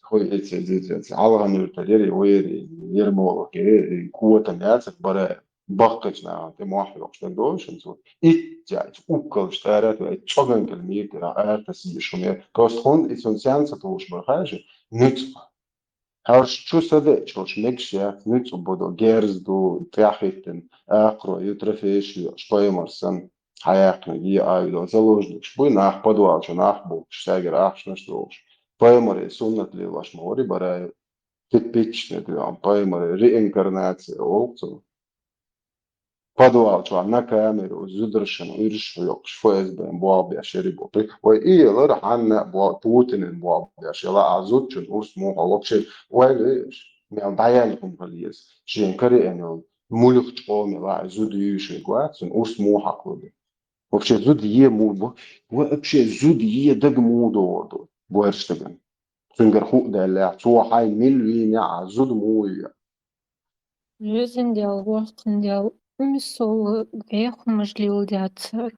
Хой эца, эца, эца, эца. Хьалха нуьртал яри, вайри, яри молох, яри, котам яцар бара. баккхийчу нахана тӀе мохь йоккхуш дерг долуш хӀинца ву. Итт яйца, уккалш тӀара а вай, цӀоган кӀел мийра тӀера ара тасийша хӀума яра. Просто хӀунда и цунна сенца тухуш бара хажа, нуьцкъа. ХӀорш чу са деача, хӀорш мегаш яц, нуьцкъа бу ду, герз ду, тӀаьхьахӀиттина, акхаро ю, трофейш ю, пайхамар санна, хьаяьккхинарг е а ю, заложникаш буй, нах подвал чу, нах бохуш, цаьргара ахчанаш долуш. Пайхамаре суннат лелош ма вари бара ю. Типичный, прям, пайхамаре реинкарнация олу цунах. Подвал чохь на камеру, зударшна уьраш хьоькхуш, ФСБ-н болх беш яри бу. Вай и ялара хьанна а бо-, Путинан болх беш яла а зудчун урс муха вообще ойла еш. Мел дӀаяьлла хӀума хила еза. Шен кариъна йолу муьлххачу къоман лаьа зуда юьйшург вац, цунна урс муха хьакхалур ду. Вообще зуда е муха бу? Вообще зуда е дага муха догӀур ду? Гойраш дагана. Цуьнгара хуу даьллехь, цо хьайн мила вийна а зуда муха ю? Везан Дела, воккхан Дела, мисалла, гӀехамаш леладаьд цара.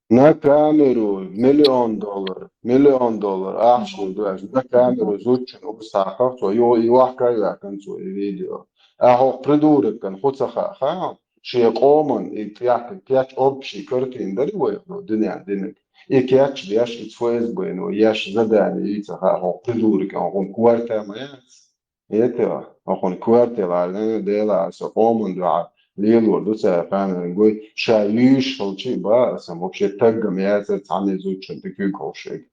На камеру, миллион доллар, миллион доллар, ахча ду аьлча, на камеру зудчун урс хьакхара цо, йо-, и вахка а ваьккхина цо, и видео. Ахьа хӀокху придуркан хӀу ца хаьа, хаьа? Шен къоман и тӀехь кечъ общий картина дари вайх, ну, дуьнен динарг. И кечъ деш, и ФСБ-но еш задание йийца хаьа, хӀокху придуркан хӀун корта ма яц. Эта, ахуна коьрталла, Дела, аса къоман дуьхьа лелор ду цара, ханан гой, ша юьйш хилчи а бан, аса вообще таггам яцара цхьанне зудчун тӀе куьйга ховшийга.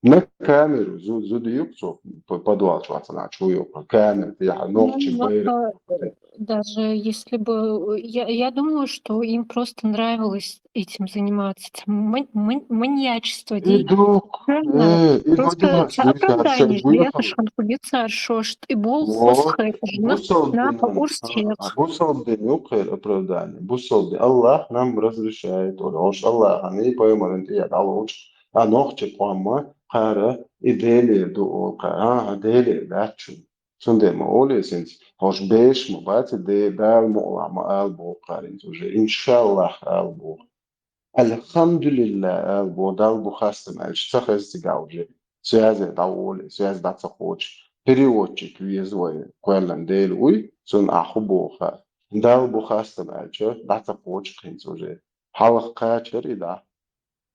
На камеру зу-, зуда юкъ цо, п-, подвал чохь ца нах чу юкъ, камера тӀехь, нохчи Ну, байра. это, даже если бы, э, я, я думаю, что им просто нравилось этим заниматься, этим ман-, ман-, маньячество, И ди-, дух, правильно? Э, и Просто додуматься, это оправдание же, я шайгуй хам. Шан хулица аршошт, и бол Вот, хосхай, жена, бусал нахуй динан, урсхет. А, бусал дин юкъера оправдание, бусал дин. Аллах нам разрешает, ош Аллах, ани пайхамаран тӀе а лоч, а нохчи къомма, кхара, и Деле ду, о, кхара, а, Деле дац чу. Цундела ма олий синца, хӀорш беш ма бац, де-, Дала мукъалахь ма ала боху кхаринца уже, иншаллах ала боху. Алхамдулиллах ала боху, Далла бу хастам аьлча, ца хеза цигахь уже. Связе дӀаволий, связь дӀа ца кхочу. Переводчик веза вай, кхоьллина Дела вуй, цунна ахь хӀу боху хаьа. Далла бу хастам аьлча, дӀа ца кхочу хӀинца уже. Хьалха кхачара и дӀа.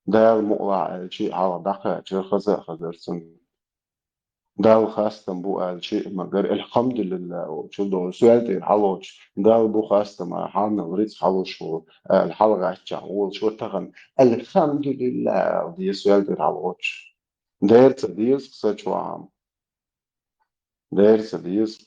Дала мукъалахь аьлча, хьалха дӀакхачара, хаза а хазара цунна. Далла хастам бу аьлча, магар, алхамдулиллах, олучу долу, соьл тӀера хьалоцуш, Далла бу хастам, а, хьанал рицкъ хьалуш ву, аьлла, хьалагӀаьттачохь волуш ву тахана, алхамдулиллах, ала деза соьл тӀера хьалоцуш. Дера ца деза, са чохь ам. Дера ца деза.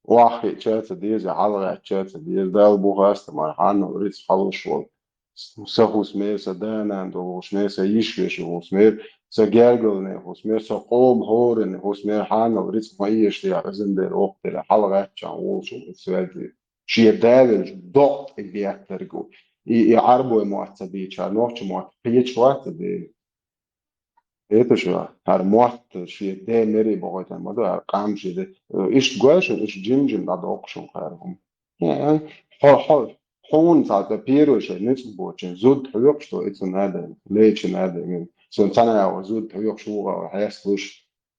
Охьахиъча ца деза, хьалагӀаьттача ца деза, Далла бу хастам, а, хьанал рицкъ хьалуш волу. Сан хӀусамера, сан да-нана долу хӀусамера, сан йиша-вешин хӀусамера, сан гергарлонийн хӀусамера, сан къоман хӀоранийн хӀусамера хьанал рицкъ ма эшадехьа, иза-м дера, воккха дера, хьалагӀаьттачохь волуш ву иза соьл тӀера. Шен да велча докъа тӀе беттарг ву. И, и Ӏарбой мотт ца бийцара, нохчи мотт кхеча вац и дера. Эта шу, хӀара мотт шен де мере бохуьйтан ма ду, хӀара къам шен де. Иштта гой шуна, иштта жим-жим дӀадоккху шуна кхара хӀума. Э, хьо, хьо, хьуна цхьацца первый шайн нуьцкъ боцучун зуда хьоькхуш ду, и цу надо, лечу надо. Цунна цхьана агӀор зуда хьоькхуш ву гӀа хьесталуш,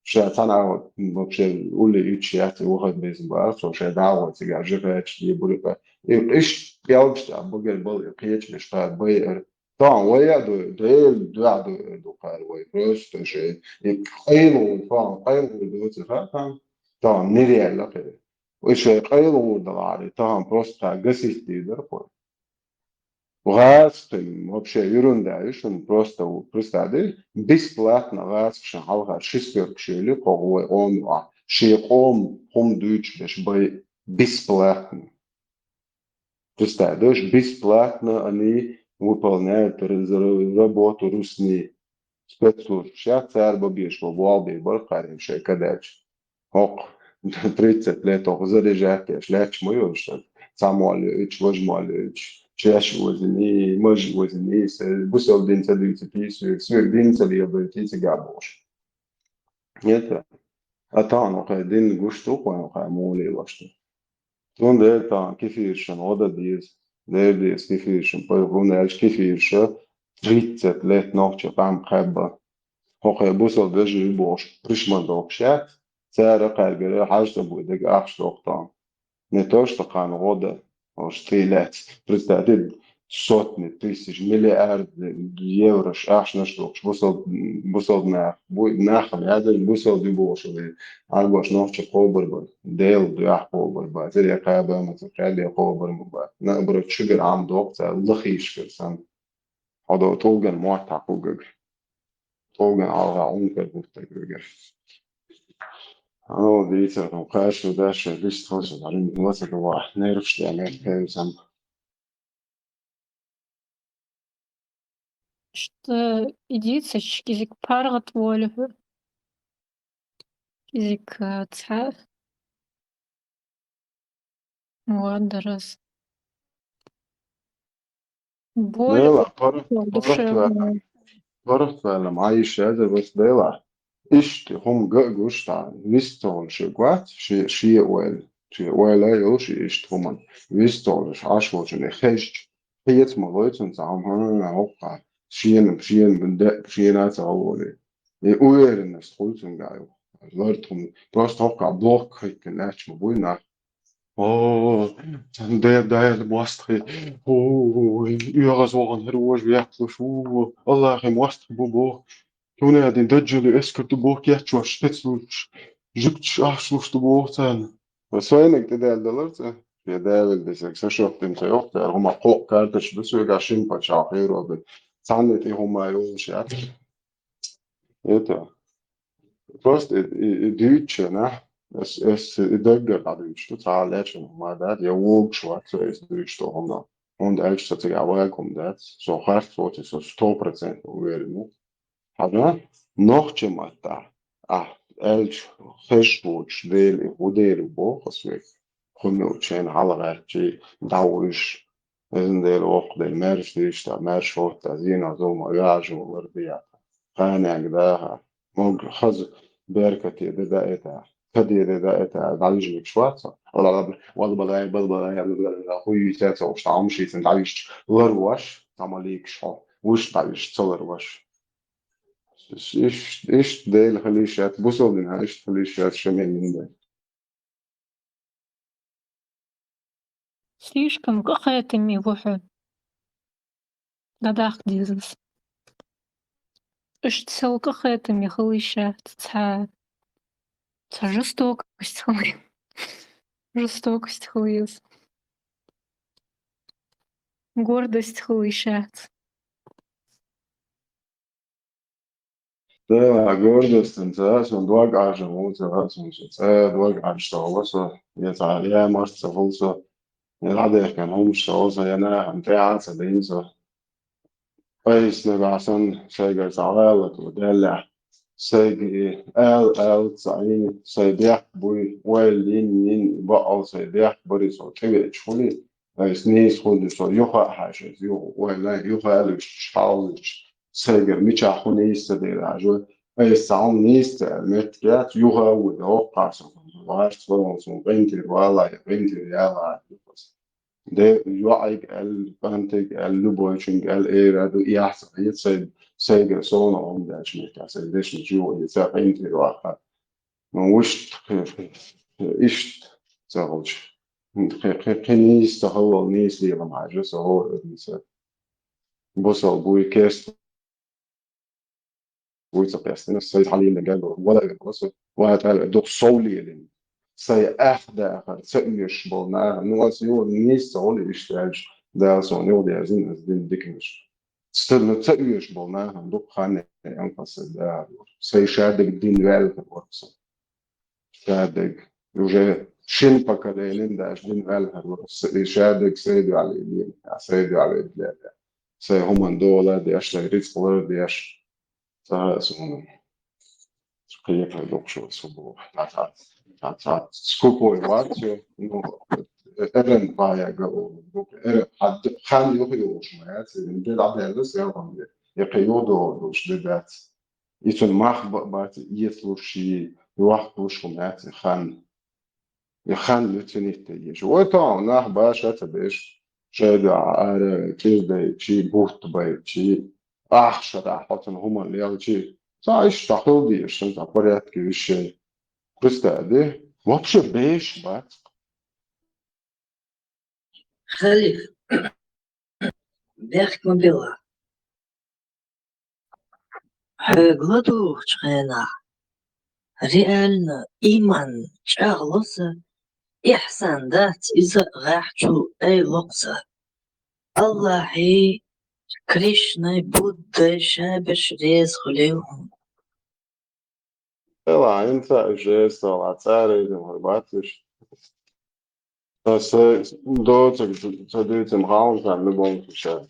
ша цхьана агӀор вообще улле итт шаьц и вахар безам бара, цо шайн дагӀо цигахь жихача дебурикъа. И иштта пӀелгаш тӀехь багара бала и кхечамаш кхара байар. Тахана вай а ду, Дела дуьхьа ду, ду кхара вай. Просто шайн и къайлагӀа, тахана къайлагӀа доцу хаьа тахана. Тахана нереально кхе. Вай шайн къайлагӀа далахьара, тахана просто кхара гасить дийр дара кхо. ГӀазкхин, вообще, ерунда ю шуна, просто, представь, бесплатно гӀазкхашна хьалха шестёрка шуьйли кхо вай къоман, шен къоман хӀума дуьйцуш беш бай бесплатно. Представь, даже бесплатно они выполняют р-, р-, работу русни спецслужб. Сейчас цара бабеш бо болх бе барх кхарин шайн кадаьча. ХӀокху тридцать лет хӀокху заряжать деш лаьтташ ма йолуш сан. Цхьа молла йойтуш, важа молла йойтуш. Шаьш озиний, мажа озиний, са-, бусалба дин ца дуьйцу тийсавир, соьга дин ца леладойтий цигахь бохуш. Нет? А тахана кхайн дин гуш ду, кхайн кхайн муха лелош ду. Цундела тахана кефиршна гӀо дан деза, дер деза кефиршна, пайхамар аьлча кефирша тридцать лет нохча къам кхаьбба. ХӀокху бусалба вежарий бохуш, пришмар дохуш яц, цара кхаьргара хьажа ца буй дага ахча доху тахана. Не то, что кхана гӀо дан. Ош тӀе лаьцна. Представь, сотни тысяч, миллиард еврош, ахчанаш дохуш, бусалба, бусалба нах, бу-, нах а ядаж, бусалба ю бохуш, Ӏарбош нохча кхобар бара. Дела дуьхьа кхобар бацара, я кхаба ма ца кхаьлле кхобар ма бац. Наоборот, шуьгара Ӏам доккху цара, лахийшкара санна. Хьо до тӀулган мотт хьакхугаг. ТӀулган хьалха Ӏункар хӀуттаг вегар. Хьо дийцар, хьо кхаьчна даш, лист хоза, барин, вацар ва, нервш тӀе мех кевзам. Что идицаш кизик паргӀат волю хӀу? Кизик, а, цхьа. Вот, дараз. Боль Дела, пара-, от души. ПаргӀатваьлла, паргӀатваьлла, Ӏайша, эзар вац дела. Иштта хӀума га а гуш, цхьа вист ца хуьлуш вац, ши-, шен ойла. Шен ойла йолуш иштта хӀуман. Вист ца хуьлуш Ӏаш волчун и хезча, хьеца ма лой цунна цхьа хӀума, хӀа, хӀокху, шена, шена де, шена а ца гӀалгӀоле. И уверенность хуьлу цуьнгахь ю. Лар тхуна, просто хӀокху блок хӀиттина лаьтташ ма буй нах. О, де, Дела, мостагӀий. О, оьгӀаз вахана хӀара вожа вехлуш. О, Аллахе мостагӀий бу боху. Хьуна дин даджали эскар ду боху, кечваш, кецлуш, жуьгташ ахчалуш ду боху царна. Ва сайнаг тӀедаьлла далар цӀа? Я Дела десаг, са шоттим ца йоху, цара хӀума кхоъ карташ ду соьга шин пачхьалкх хьеро бен. Цхьанна тӀе хӀума йолуш яц. Это. Просто и, и, и дуьйцучу нах, эс, эс и даггара дӀадуьйцуш ду, цхьа а лечун хӀума дац, я вогуш вац со эс дуьйцуш ду хӀума. ХӀунда аьлча со цига вагум дац, со харц воцу, со сто процентов уверен ву. Хьажа, нохча маттахь, ахь аьлча, хезаш воцуш Дела и хӀун Дела ву боху ас век. ХӀуманна чен хьалагӀаьрчи, дӀавуьйш, изна Дела, воккха Дела, маьрша дийшта, маьрша хӀотта, зийна зулма, вяжа валар де. Кханенга даха, мог хаза беркате де даита, каде де даита, дӀавижа мегаш вац со. Валбалай, балбалай, хуй йийца ца уш, тӀамаш йийцина дӀавижча, ларваш, тӀама лийгаш хьо, вуш дӀавижча, ца ларваш. Иш-, иш-, иштта Дела хила йиш яц, бусалба динехь иштта хила йиш яц, ша мел йина дай. Слишком къахетаме ву хьо. ДӀадаккха деза ас. Иштта сел къахетаме хила йиш яц, цхьа, цхьа жестокость хила, жестокость хила еза. Гордость хила йиш яц. Да, гордостан ца, сон дог Ӏажа ву ца, сон ца, дог Ӏажа ца ву со, я ца, я март ца ву со, я дӀадехкан хӀумаш ца ву со, я нахана тӀе а ца дина со. Айса нагахь санна, сайгара цхьа гӀалат ву даьллехь, сайга и ала, ала ца Ӏийна, сай бехк буй, ойла йин, йин, бакъал сай бехк бари со тӀевеача хуьли, айса нийса хуьлу со, юха а хьаьжа, юха ойла, юха а луьйш, хьал луьйш. Сайгара мичахь хӀун нийса ца дера хьажа, айса цхьа хӀума нийса ца аьлла меттиг яц, юха а ву доккхахь со, варц валал суна къинтӀера вала, я къинтӀера яла. Де, йоӀиг аьлла, кӀантиг аьлла, любойчуьнга аьлла, эра ду, яхь ца хьийца, сай, сайгара сона хӀума даьлча меттехь, сай дешнаш юха а, я ца къинтӀера ваккха. Ну, вуьшта, иштта ца хилча. Кхин, кхин, кхин нийса ца хилла, нийса лелам хьажа, со хӀора ца. Бусал буй, кест вуй ца кхестина, сай хьалийна гергара вала вала со, ва тӀала дукха сов лелина. Сай аьхда ахар ца оьшуш болу наха, ну, ас юха нийса ца хуьлу иштта аьлча, Дала суна юха дерзина ас дина диканаш. Ца, ну, ца оьшуш болу нахана дукха хан ян аса да. Сай шадерг дин ваьлла хир вара со. Шадерг. Уже шин поколение даже дин ваьлла хир вара со. И шадерг сай дуьхьал и дин, а сай дуьхьал и дин. Сай хӀуман дола деш, сай рицкъ лар деш. Ца суна. Кхетар доккхуш ву со боху. Ца, ца, ца, ца. Скупой вац, ну, эрен пая га, эре, хьад-, хан юха йолуш ма яц, де дӀабаьлла, селхам де. Я кхин юха долуш де дац. И цуьнан мах ба-, бац, эцалуш и, йохкалуш хӀума яц, и хан. И хан ю цуьнан хӀитта еза. Вай тахана нах баша ца беш, шайга ара кӀирдайчи, бутт байчи, ахча дахьа цуьнан хӀуманна лелчи. Ца иштта хила дезаш, сан ца порядке висшай. Представь, де? Вообще беш бац. Халиф, бехк ма била. Хьоьга ладугӀучу хенахь, реально, иман чӀагӀло сан, ихсан дац иза гӀехь чу, айло-кх сан. Аллахьий, Кришнай, Буддай ша берш реза хуьлийла хьуна. Эла, хӀинца а жеста ла цӀарайдина хӀара батташ. Аса доцург ца дуьйцина хаалан сан любому случае.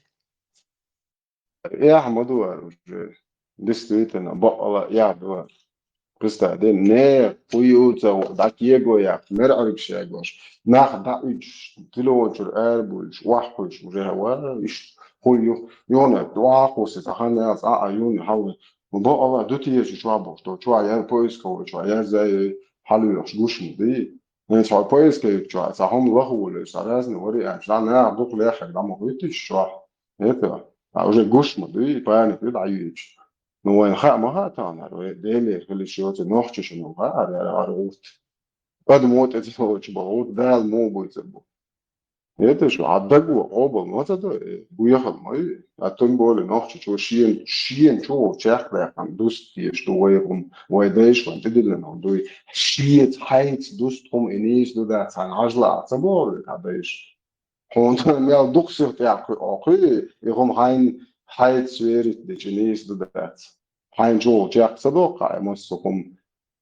Эхь ма ду вара уже. Действительно, бакъала эхь ду вара. Представь, де, не, хӀу ю ца, дӀа кего яхь, мер Ӏуьргаш ягош, нах дӀа уьдуш, телефон чуьра арабуьйлуш, охьахуьйш, уже ва, иштта, хӀу ю, юна, дӀа кхуссий, ца хан яц, а, а, юна, хьал, бакъала, ду те ю чохь бохуш, то чохь яр поисковый, чохь яр зай, хьалоьхуш гуш ма ду. ХӀинца хьо поиск йитчохь, цхьа хӀума лаха волуш, цхьа разный вариант, цхьа наха дукха леххьара дӀа ма хӀуьттича чохь. Это, а уже гуш ма дуй, паник ю дӀаюьйцуш. Ну, вайна хаа ма хаьа тахана, вай Делера хила йиш йоцу нохчашна хаьа, хӀара гӀурт. Адамо тӀе ца лоцуш боху гӀурт, Дала муха буьйцур бу. Это шу, хьан даго къобал ма ца до, э, бу яхал ма ю. А тем более нохчичо шен, шен чу чекхдаккхана дуст дезаш ду вай хӀума, вай дайша вайн тӀедиллина хӀума дуй. Шеца хьайца дуст хӀума и нийса ду дац, цхьана хьажа лаахь ца боху вай хьан дайша. Хьуна мел дукха сиха тӀехь кхуьу, и хӀума хьайна хьайца верить дечу нийса ду дац. Хьайна чу чекх ца доккху хьан, массо а хӀума.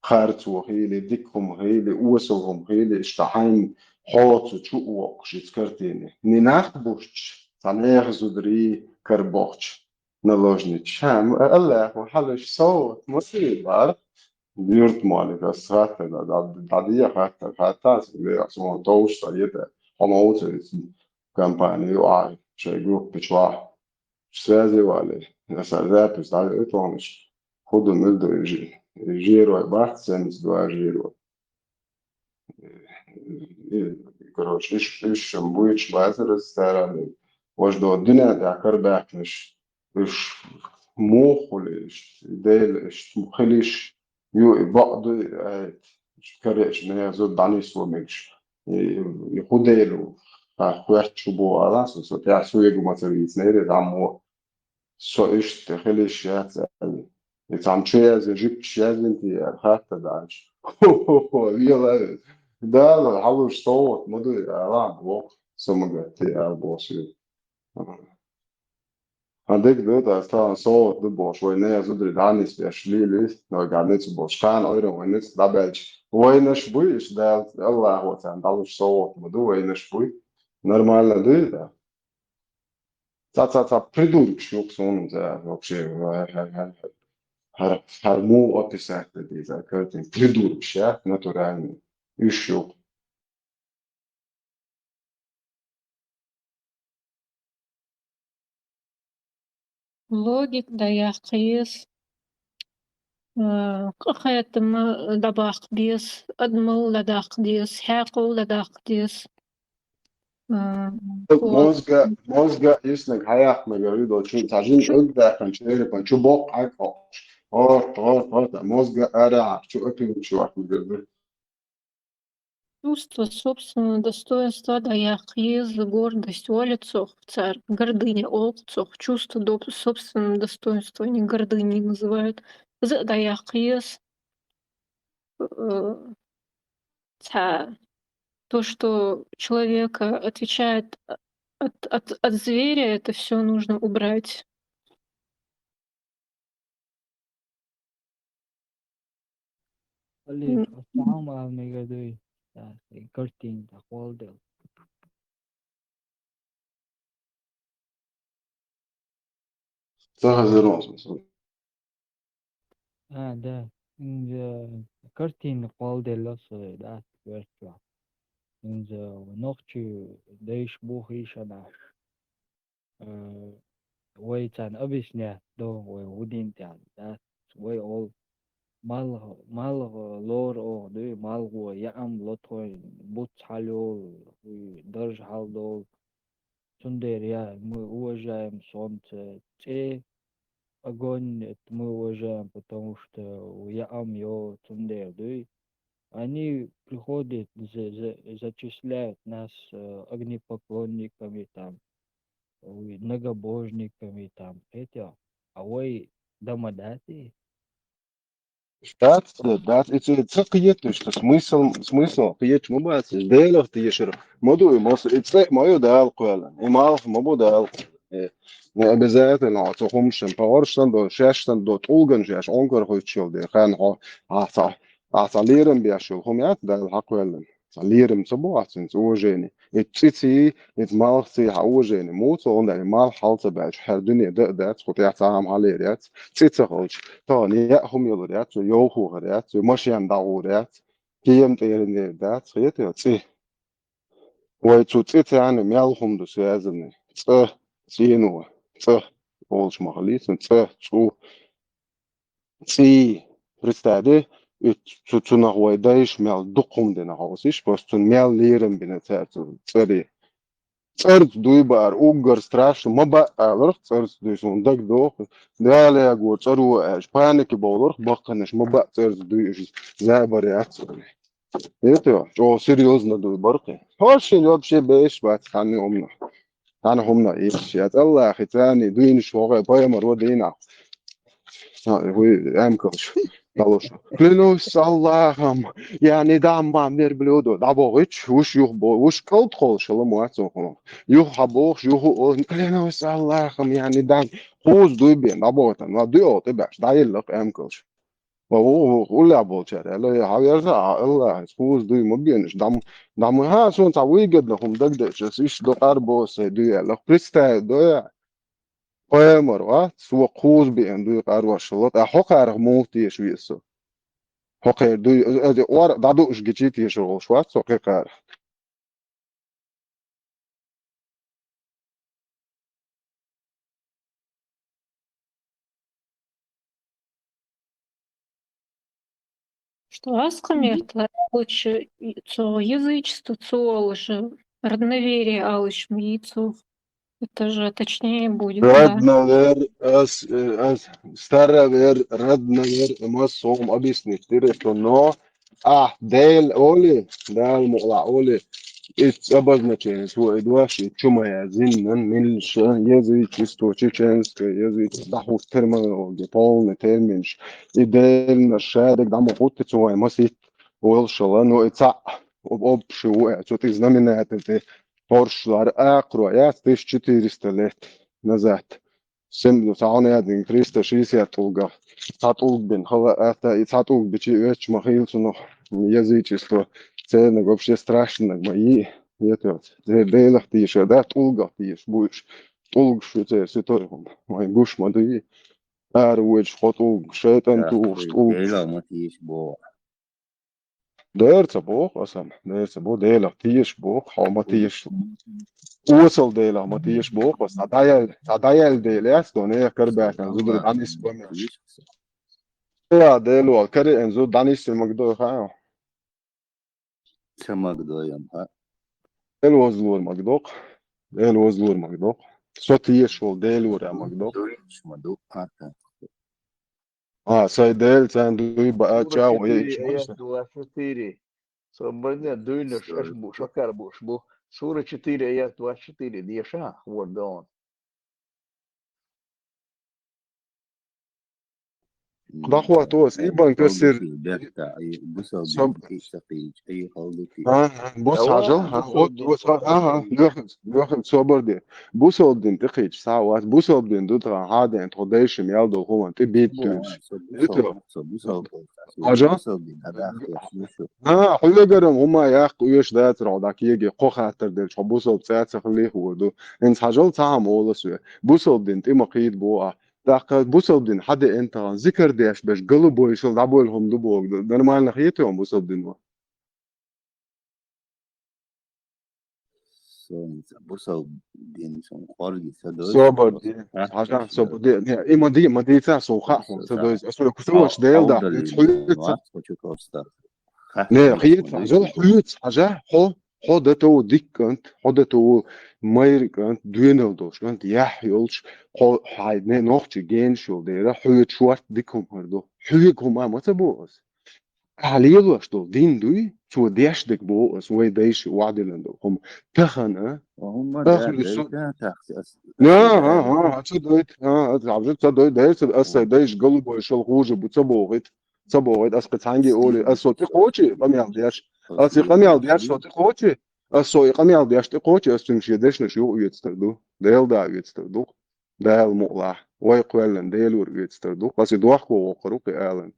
Харцо хили, дика хӀума хили, осал хӀума хили, иштта хьайна хьоца чу а воккхуш иза картина. Не нах бухучу, цхьа нехан зударий карабохчу наложница. Ша, м-, Аллахо хьалаш совгӀат ма сий бара. Юрт малик, ас хаттар, да, да, да, дӀадехьа хаттар, хаттар, ас ле, ас вон товш ца ета, хьо ма ву ца вицна компания ю ахь, шайн группа чохь. Связи вале, аса запись дӀавеа тхуна. ХӀун ду, мила ду и жи-, и жерой бац, семьдесят два жерой. И, короче, иш, иш шам буьйцуш бацара цара, важа до дуьнен тӀехь карабаьхкинарш, уьш муха хуьлу, иштта, Дела, иштта, хилиш, ю, и бакъ ду, ай, каречу нехан зуда дӀанисло мегаш. И, и хӀун Дела ву, ха, хоьттуш ву боху, ала, со, со тӀехь соьга ма ца вийцинера, иза Ӏаммо. Со иштта хила йиш яц аьлла. И цхьана чу язйина, жуьгташ язйина те аьлла, хатта даьлча. Хо-хо-хо, вела веза. Дала хьалуш совгӀат ма дуй, ала, боху, со ма гатде, ала, боху соьга. Хьан дика ду, ас тахана совгӀат ду бохуш, вай нехан зударий дӀанисбеш лийли, вай гӀа ницкъ болуш, кхана Ӏуьйранна вай ницкъ дӀабаьлча. Вайнаш буй, иштта Дала, Аллахо царна дӀалуш совгӀат ма ду, вайнаш буй. Нормально дуй, да? Цхьа, цхьа, цхьа придуркаш ю-кх суна, да, вообще, хьар, хьар, хьар муха описать дан деза, картина. Придуркаш, я, натуральный. Уьш ю-кх. Логика дӀаяккха еза, а, къахетам дӀабаккха деза, адамал дӀадаккха деза, хьаькъал дӀадаккха деза. А, вот. Мозга, мозга иснаг хьаяккха мегар ду, цхьа жин чу ог даьккхина черепан чу боккха Ӏаг хьокхуш. ХӀорт, хӀорт, хӀорт, мозга ара, чу опилучу вахна мегар ду. Чувство собственного достоинства дӀаяккха еза, гордость олу цох, цара гордыня олу цох, чувство до-, собственного достоинства, они гордыней называют. Иза а дӀаяккха еза. Э, цхьа, то, что человека отвечает от, от, от зверя, это всё нужно убрать. Олег, м, а схьа ма ала мегар дуй, да, и картина тӀе кхолладелла. Ца хазар ван сан. А, да. Инза картина кхолладелла со, да, верччохь. Инза нохчий дайш бу хиша наш. Э, вай царна объяснять до, вай хӀун дина тӀехь дац, вай олу, малх, малх лору оха дуй, малхо яам ло тхойн, буц хьалйолу, и дарж хьалдолу. Цундела я, мы уважаем солнце, цӀе огонь, это мы уважаем, потому что яам йо, цундела дуй. они приходят, за-, за-, зачисляют нас, э, огнепоклонниками, там, ой, многобожниками, там, это, а вай дома дати. Дац, да, дац, и ца, ца кхеташ, ца смысл, смысл кхеташ ма бац, из Делах тешар ма ду, и мос, и цӀе ма ю Дала кхоьллина, и малх ма бу Дала кхоьллина. Э, не обязательно, цу хӀумашна, пхьоршна до, шаьшна до, тӀулган шаьш, онкар хуьттуш йолу дела, хан хьо, а ца, а ца лерам беш йолу хӀума яц Дала хьакхоьллина. Цхьа лерам ца бу ахь цуьнца, уважение. И цӀиций, и малхций хьан уважение муца, онда и малх хьал ца баьлча, хьара дуьне дан а дац, кху тӀехь цхьа а хӀума хьал яр яц, цӀе ца хилча, тахана яа хӀума йолур яц, вай йовхо хир яц, вай машен дӀагӀур яц, кема тӀера лер дац, хетий, цӀе. Вай цу цӀе царна мел хӀума ду связанный. ЦӀа, цӀено, цӀа, олуш ма хилийца, цӀа, цӀу. ЦӀий. Представь, и цу, цунах вай дайша мел дукха хӀума дина хьовсийша, просто цунна мел лерам бина цаьрца цӀаре. ЦӀарца дуй баар, уггар страшно, ма баа аларх, цӀарца дуй суна дагадоху. Дала ягор цӀаро аьлча, паники бовларх баккханаш, ма баа цӀарца дуй уьш забар яц. Итё, чӀогӀа серьёзно дуй баркхи. Хьошин вообще беш бац хьанна умна. Хьан хӀумна ийш, я Аллахи царний дуьйнаш вогӀе пайхамар ван дийнахь. А, вуй, амкалш. Далуш. Клянусь Аллахом, я не дам вам верблюду. ДӀабохуьйтуш, вуш юха бо, вуш кӀалт холуш, шалам вац оха. Юха хьан бохуш, юха о, клянусь Аллахом, я не дам. Кхуза дуй бен, дӀабохуьйтан, ва дуй оха тӀе баьш, дӀаеллакх амкалш. Ва ву-, ву-, уллехь болчара аьлла, я хьан верза, а Аллахьа, кхуза дуй ма бен, уьш дам, дам, хьан суна цхьа вуй гедна хӀума дагадеъча, ас иштта до къарбо сайн дуй аьлла. Представь, до я. Пайхамар вац, цо кхуза беана дуй къарвашшалла, ткъа хӀокхарах муха теша веза со? ХӀокхеран дуй, аса ор дӀадууш гичий тешар волуш вац со кхин кхара. Что аскъамехь лучше и цо язычество цо олуш, родноверие алуш ма йицу. Это же точнее будет, да. Родновер, ас, э, ас, старовер, родновер, ма сом объяснить дира, что но А, Дела оли, Дала мукъалахь оли, и обозначение свой и дош, и чу ма яздинан, милша, язычество, чеченское язычество, дӀахӀуттур терминология, полный терминаш. И Деланаш шадерг дӀа ма хӀутту цо вайн маситта, олшала, но и цхьаъ, об-, общий ву, э, цу тӀе знаменатель тӀе, хорш лар акхаро яц, тысяча четыреста лет назад. Сем-, цхьа хьуна яздина триста шестьдесят тӀулгах. Цхьа тӀулг бина хала а, и цхьа тӀулг бичи оьцуш ма хилла цунах язычество. Церниг вообще страшнаг ма йий. Ето, Де-, Делах тешар, да, тӀулгах тешаш бу уьш. ТӀулгаш шу церан ситой хӀума. Вайн гуш ма дуй. Ара воьдуш кхо тӀулг, шайтӀан тухуш тӀулг. Делах ма тешаш боху. Дера ца боху аса, дера ца боху, Делах теша боху, хьо ма теша. Осал Делах ма теша боху аса, дӀаял, дӀаял Дела яц, до нехан карабаьхна зударий дӀанисса бан мегаш. Я Дело, кариъна зуда дӀанисса мегадой хаьа? Ца мегадой ам хаьа. Дела вазлора мегадокху, Дела вазлора мегадокху. Со теша волу Делора мегадокху. Дуьйцуш ма ду, ата. А, сайн Дела царна дуй баа чӀагӀо яйча ма аса. Сура четыре, аят двадцать четыре. Собарде дуйнаш аша бу, шакар буш бу. Сура четыре, аят двадцать четыре деша, хӀора дон. ДӀахӀотта аса, Ибн Касир. Бехта, и бусал бехта, и сакхийча, и халдути. Ага, бус хьажал, ха, вот, вот, ха, ага, лоьхин, лоьхин, собар де. Бусалба дин тӀекхийча схьа а вац, бусалба дин ду тхан хьаден тхо дайшим ял долу хӀуман тӀе бит дуьйцу. Хьажа? А, хьоьгарам хӀума яккха оьшуш дацара хьо, дӀа кеге кхо хаттар делча, хьо бусалба цӀа ца хилийха вур ду. ХӀинца хьажал цхьа хӀума олу ас ве. Бусалба дин тӀе ма кхийда боху ахь. ТӀаккха бусалба дин хьадеана тахана зикар деш берш, голубой шал дӀабойла хӀума ду боху. Нормально хетий хьуна бусалба дин ван? Сон ца бусал дин сон къорги ца дой. Собар де. А? Хьажа, собар де. Не, и ма ди, ма дийца сон хаьа хьуна ца дой. Аса кусалаш Дела да. Хьуьца, хьуьца. Не, хьуьца, хьажа, хьуьца, хьажа, хьо, хьо дато ву дика кӀант, хьо дато ву майра кӀант, доьналла долуш кӀант, яхь йолуш, хьо хьайн не нохчи генаш йолу дера, хьоьца шорта дика хӀума хир ду. Хьоьга хӀума ма ца боху аса. Ахьа лелош долу дин дуй, цо деш дерг боху ас, вай дайша вахдиллина долу хӀума. Тахана, Ва хӀумма ахли да, су- да, тахса ас. А, а, а, ца дойту, а, а, ца дойту, дайша, ас сайн дайша галубой шал хужа бу, ца бохийта, ца бохийта, ас кхин цхьаьнгге олий, ас со тӀе кхочий, къамел деш, ас и къамел деш, со тӀе кхочий, ас со и къамел деш тӀе кхочий, ас цуьнга шен дешнаш юха оьцур ду, Дела да оьцур ду, Дала мукъалахь, вай кхоьллина Делора оьцур ду, ас и дохко воккхур ву кхин алан.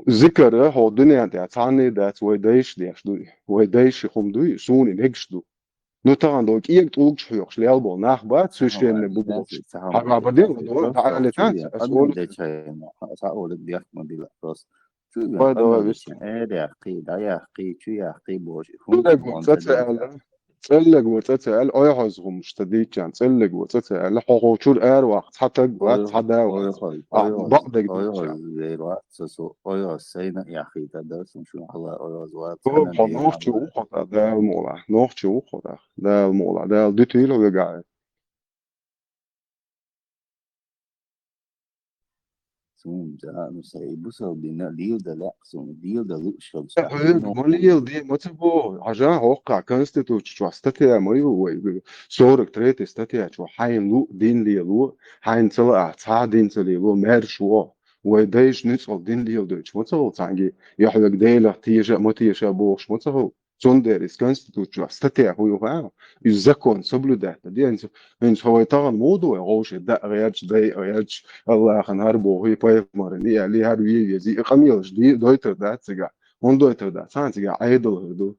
Зикар, хьо дуьнен тӀехь цхьанне а дац, вай дайша деш дуй, вай дайша хӀума дуй, суна и мегаш ду. Ну, тахана долу кӀега тӀулгаш хьоькхуш лел болу нах бац, священный бу бохуш. Хьан бан дин, дӀа алитанца, ас олу. Ай, давай, вис. Эр яхкий, дӀа яхкий, чу яхкий бохуш. ЦӀеллиг ву цӀа ца аьлла, цӀеллиг ву цӀа ца аьлла, ойхьаз хӀумаш ца дийцчан, цӀеллиг ву цӀа ца аьлла, хьо хьо чуьра ара ваккха, цхьа таг вац, цхьа да вац. А, бакъ дерг дийцчан. Ойхьаз вейр вац, со, со ойхьаз сайна яхкий, тӀа дар, сум шун хьала ойхьаз вац. О, хьо нохчи ву хьо тӀа, Дала мукъалахь, нохчи ву хьо тӀа, Дала мукъалахь, Дала дуьтийла хьо вегахь. Суна за, ну, са и бусалба дина лело дан лаьа суна, лело дан лууш хилча. Хьоьга ма лело де, ма ца боху. Хьажа, хӀокху конституци чохь статья ма ю вай, сорок третий статья чохь, хьайна луъу дин лело, хьайна ца лаахь цхьа а дин ца лело, маьрша вогӀу. Вай дайша нуьцкъала дин леладойтуш ма ца хуьлу цхьаьнгге, я хьоьга Делах теша а, ма теша а бохуш ма ца хуьлу. Цундела иза конституци чохь статья хӀун ю хаьа? Иза закон соблюдать дан де. ХӀинца, хӀинца хьо вай тахана муха ду вай, гӀовше даа гӀерташ, дайа гӀерташ, Аллахьан хӀара бохий, пайхамаран и аьллий, хӀара ве везий, и къамелаш ди-, дойтар дац цигахь. ХӀунда дойтар дац? Цхьана цигахь Ӏедал хир ду.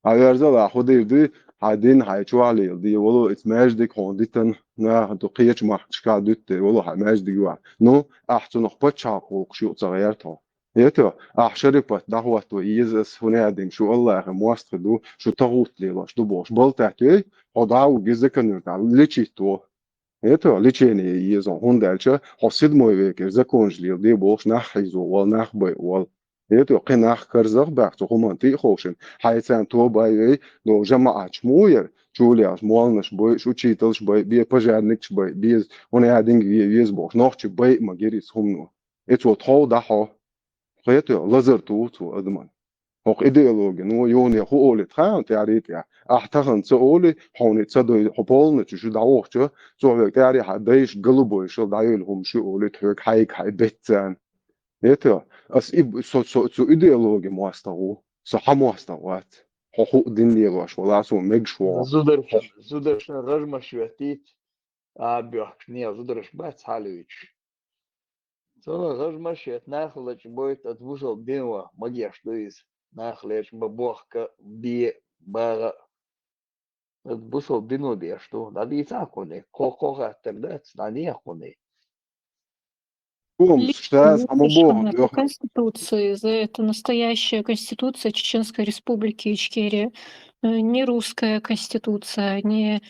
Хьан верзала хӀун дийр ди, хьайн дин хьайн чохь лела де, вало, иза маьждиг хьуна дитан, наха ду кхечу махкашкахь дуьту де, вало хьайн маьждиг вахь. Ну, ахь цунах пачхьалкх гӀуллакхаш юкъа ца гӀерта хьо. Это, ахь шарипат дӀахӀотто еза ас, хӀун аьдина, шу Аллахьан мостагӀий ду, шу тахӀутт лелош ду бохуш. Балтат йой, хьо дӀа а вугий, закон юртахь лечить во. Это, лечение еза, хӀунда аьлча хьо седьмой векера законаш леладе бохуш, нах хьийзо вал, нах байъа вал. Это, кхин нах карзах баьхна цу хӀуманна тӀе а ховшина, хьайцарна тоба а йой, но жамаӀаташ муха яра, чулехь молланаш байъа, учителаш байъа, бе пожарникаш байъа, беза, хӀун аьдинга ве веза бохуш, нохчи байъа ма гира иза хӀумано. И цо тхов дӀа хьо. Кхето, лазар ту цо адаман. ХӀокху идеологи, ну, юне хӀу олит хаьа тӀаьхьарий тӀехь. Ахь тахана ца оли, хьуна ца дой, хьо полна чу шу дӀавохча, цо хьоьга тӀаьхьарий хьан дайша галубой шал дӀайойла хӀума шу олит хьоьга хьайга хьай бетцан. Эта, ас и б-, со, со, цу идеологи мостагӀ ву, со хьан мостагӀ вац. Хьо хӀу дин лелош вала, со мегаш вогӀу. Зударша, зударша гӀажмаш веттийт, а бехкаш, не, зударш бац хьалуьйтуш. Со гӀажмаш ет, нах лача бойту, ат бусал дин ва, магеш ду иза. Нах леча ба бохка, бе, багӀа. Ат бусал дино беш ду, дӀадийца кхуни, кхо, кхо хаттар дац, дӀадеха кхуни. Лично Хьама боху, Конституции, за это настоящая Конституция Чеченской Республики Ичкерия. Э, не русская Конституция, не,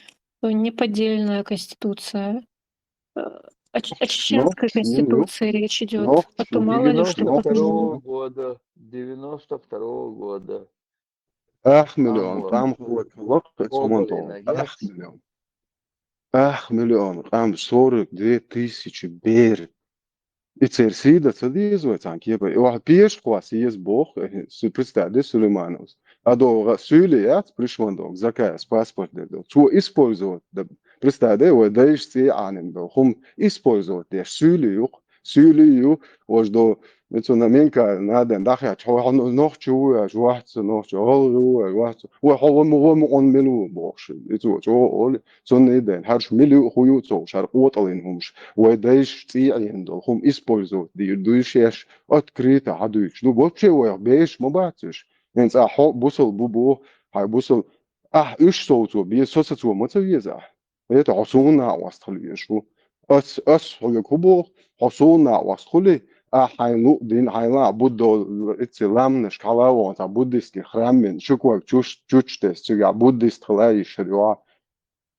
э, не поддельная Конституция. Э, о, ч- о чеченской Конституции речь идет. А то мало ли что подумала. Года, девяносто второго года. Ах миллион, там хулак лакхи цуман тол. Ах миллион. Ах миллион, там сорок две тысячи бер. И церсида ца деза вай цан кепа. И ваха пеш квас ез бох, э, су представь, де Сулеймановс. А до сюли яц, пришман дог, закаяс паспорт дер дог. Цо использовать, да, представь, де, вай дайш ци анин дог. Хум использовать деш, сюли юх. Суьйлий ю, важа до, ицу на менка наден дахьяч, хьо хьо нохчи ву яш, вахца нохчи, гӀалгӀи ву яш, вахца. Вай хьо вама, вама он мила ву бохуш. Ицу чӀо оли, цунна и ден, хьарш мила ю, ху ю цо, шар къотӀалин хӀумаш. Вай дайш цӀийӀин дол, хум использовать дийр дуйш еш, открыто хьадуйш. Ду вообще вай беш ма бацаш. ХӀинца а хьо бусал бу бу, хьай бусал. Ахь уьш совцо, бе со сацо ма ца веза ахь. ХӀета хьо суна накъост хила везаш ву. Ас, ас хьоьга хӀу боху, хьо суна накъост хуьли, ахь хьайн луъ дин, хьайн лаахь буддо ицци ламнашка хьала а вахана, цхьа буддистский храм мен, шуьга чуч, чуч тесна, цигахь буддист хила йиш хир ю ахь.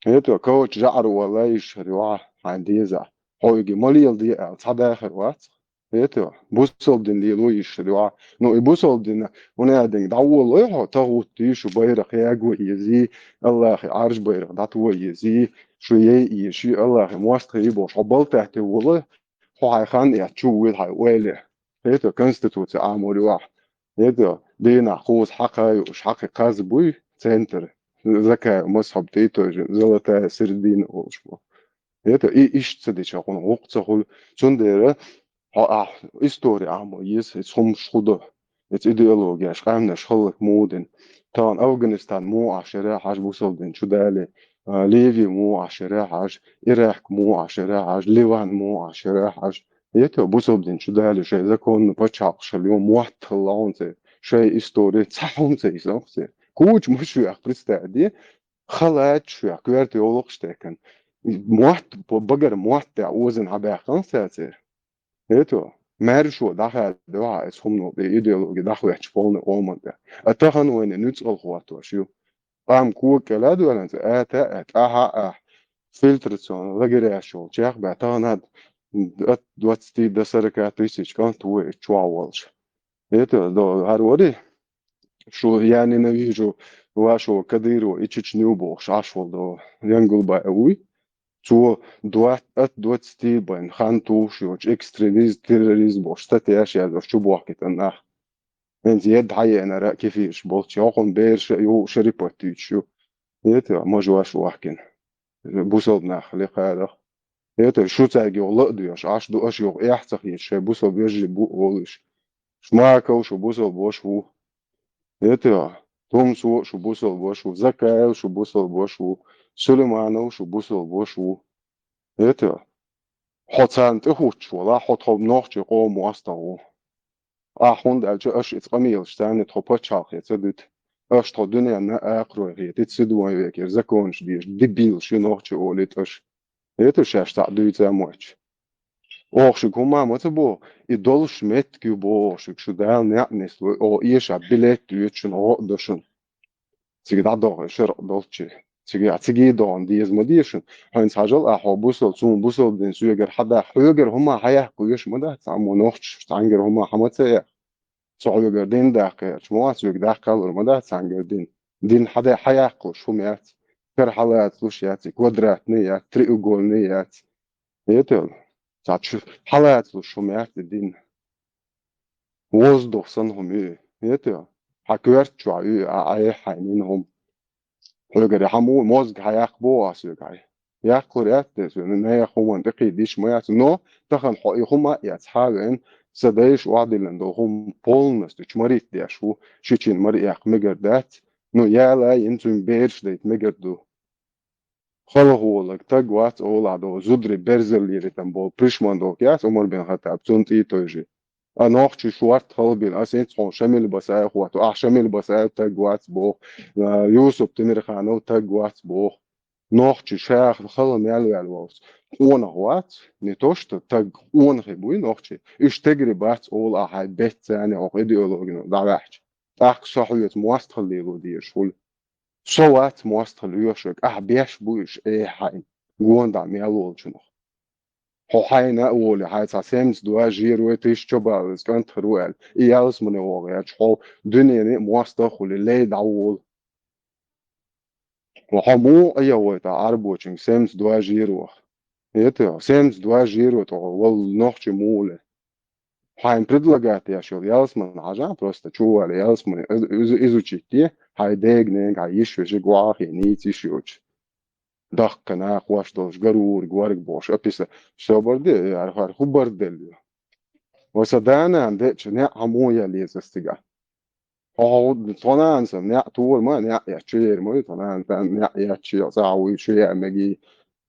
ХӀета кавач жаӀар вала йиш хир ю ахь, хьайн дезахь. Хьоьга ма леладе аьлла, цхьа дахар вац. ХӀета, бусалба дин лело йиш хир ю ахь. Ну, и бусалба дина, хӀун аьлла, дӀаволалой хьо, тахӀутт шу байракх яго езий, Аллахи Ӏарш байракх дӀатво езий, шу ей езий, Аллахи мостагӀий бохуш, хьо балтаьтте вола, хьо хьай хан я чу вуй хьай ойла. ХӀета конституция Ӏамор ю ахь. ХӀета дийнахь кхуза хьакха юуш, хьакхи кхаз буй центр. Закай мазхьаб тӀе тойжи, золотая середина олуш бу. ХӀета и иштта ца дича, хьуна гӀуккха ца хуьлу. Цундела хьо ахь истори Ӏамо еза, иза хӀумаш хӀу до, иза идеологияш, къаьмнаш хӀаллак муха дина. Тахана Афганистан муха Ӏаш яра хьажа бусалба дин чу дале, а, Ливи муха Ӏаш яра хьажа, Ирак муха Ӏаш яра хьажа, Ливан муха Ӏаш яра хьажа. ХӀета бусалба дин чу дале, шайн законна пачхьалкхаш хилла, мотт хилла хьуна церан, шайн истори цхьа хӀума ца йисанах церан. Куча ма шу ях, представь де, халаьчча шу ях, коьрта йовлакхаш текан. Мотт, багара мотт тӀехь озина хьабаьккханах цаьрца. ХӀета, маьршо дӀахаьдда ваха, эс хӀумано тӀе идеологи дӀахоьттуш полный къоман тӀе. А тахана вайна нуьцкъала хӀоттош ю. Къам кога кӀела а доьлланца, а, та, а, тӀаьхьа, а, фильтрационный лагеряш йолчех баь, тахана ад, от двадцати до сорока тысяч кӀант ву и чохь волуш. ХӀета, до, хӀара вари, шу, я ненавижу вашего Кадырова и Чечню бохуш Ӏаш волу до, Янгулбаев вуй. Цо двадцать, от двадцати бен хан тухуш йолчу экстремизм, терроризм бохуш статьяш яздеш чу бохкийтина нах. ХӀинца едда хьаеанара а кефираш болчу, хӀокхунна бераш а ю, шарипат туьйцуш ю. ХӀета, мажош вахкина. Бусалба нах лекхарах. ХӀета, шу цаьрга юха ла а доьш, Ӏаш ду аша юха эхь ца хеташ, шайн бусалба вежарий бу олуш. Шмаков шу бусалба ваша ву. ХӀета, Тумсо шу бусалба ваша ву, Закаев шу бусалба ваша ву, Сулейманов шу бусалба ваша ву. ХӀета, хьо царна тӀехӀуттуш вала, хьо тхо нохчийн къоман мостагӀа ву. Ахь хӀунда аьлча аша иза къамелаш царна тхо пачхьалкхе ца дуьту. Аша тхо дуьненна а, акхаройхе, тица седумой векера законаш дезаш, дебилаш ю нохчий олийта аша. ХӀета шаьш цхьаъ дуьйца а моьттуш. Оха шуьга хӀума ма ца боху, и долуш меттиг ю боху шуьга, шу Дала неӀ нисло, оха эша билет а доьду шуна, гӀо а до шуна. Цига дӀадоху шаркъ долчу. Цига, цига а дохана деза ма деза шуна. ХӀинца хьажал а хьо бусал, суна бусал дина соьгара хьадаккха, хьоьгара хӀума хьаяккха веш ма дац, амма нохчаш цхьаьнгара хӀума хьа ма ца яьккха. Со хьоьгара дин даккха гӀерташ ма вац, соьга даккха а лур ма дац цхьаьнгара дин. Дин хьаде-, хьаяккхалуш хӀума яц, кара хьалацалуш яц, и квадратный яц, треугольный яц. ХӀета, цхьаьчу хьалацалуш хӀума яц и дин. Воздух санна хӀума ю, хӀета, хьан коьрта чохь ю, а, а, хьайн йина хӀума. Хьоьгара хьан му-, мозга хьан яккха боху ас соьга хьайн. Яккхалур яц те, соьга нехан хӀуманна тӀекхийдиш ма яц. Но тахана хьо и хӀума а эцна хьан а веана, сан дайша охьадиллина долу хӀума полностью чу марийта деш ву, шичина мара эккха мегар дац. Ну, яла а йина цуьнан бераш дайта мегар ду. Халахолаг таг вац олахь долу зударий берзаллири там болу пришман долу яц Умар бен Хаттаб, цунна тӀе а тойжи. А нохчий шорта халабина, ас хӀинца хьуна Шамил Басаев хӀотто, ахь Шамил Басаев таг вац боху, а, Юсуп Тимирханов таг вац боху. Нохчий ша хала мел ваьлла волчу къонах вац, не то что таг, къонахий буй нохчий, уьш тегри бац олу ахь хьайн бетт царна хӀокху идеологино дӀаваьхча. ТӀаккха со хьоьца мостагӀалла лело дезаш хуьлу. Со вац мостагӀалла лоьхуш верг, ахь беш бу уьш, э, хьайна, гонаха мел волчунах. Хьо хьайна а волий, хьайн цхьа семьдесят два жерой тысяча баллиз кӀант хир ву аьлла, и ялсамане вогӀу яьлча, хьо дуьненан а мостагӀа а хуьлий, лей дӀаволу. Хьо муха а яхой тӀаккха Ӏарбочуьнга семьдесят два жерох? ХӀета, семьдесят два жеро тӀе вала нохчи муха ле? Хьайна предлагать еш йолу ялсамане хьажахь, просто чу валий ялсамане из-, из-, изучить е, хьайн дега-нега, хьайн йиша-вешига, охьахиъна йийца йиш йоцуш. Дахкана накъош долуш, гарург, варг бохуш, аписа. Собар де, яра хӀара хӀун барделла ю? Ва сан да-нана деъча, неӀ хьан муха яла еза ас цигахь? Хьо, хьо, тхо нана сан неӀ тора ма, неӀ эцча ера ма ю, тхо нана сан неӀ эцча, цӀа вуй, шу яа мегий.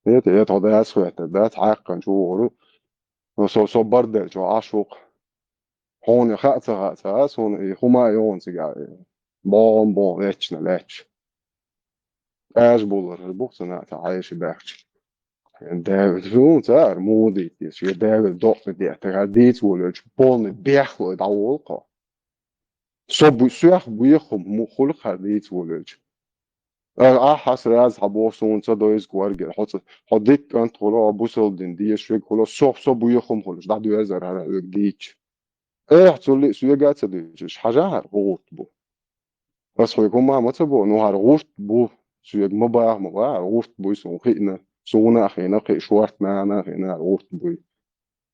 ХӀета, э, тхо дас хӀоьттар дац, хьаькханчу вогӀур ву. Со, со барделча Ӏаш ву-кх. Хьуна хаа ца хаьа ца, суна и хӀума а йогӀун цигахь, богӀун-богӀун лечна лаьтташ. Кӏажа буллар хир бу-кх цунна, цхьа хьеший баьхча. Даьвла, суна цара муха дийца, шен даьвла докъа де, тахана дийца волавелча, полный бехлой дӀаволу-кх хьо. Со бу-, соьх буьйху хӀума хуьлу-кх хьара дийца волавелча. А, ахьа сразу хьан боху, суна ца дойзу кӀоргера. Хьо ца, хьо дика кӀант хуьлу, хьо бусалба дин дезаш верг хуьлу, со, со буьйху хӀума хуьлуш, дӀадоьрзур хьара хьоьга дийцча. Эхь, цул а соьга а ца дуьйцуш, хьажахьара хӀун гӀурт бу? Ас хьоьга хӀума ма ца боху, ну хьара гӀурт бу, соьга ма баха ма баха, хьара гӀурт буй суна хиъна, суна а хиъна, кхин шорта нана а хиъна, хьара гӀурт буй.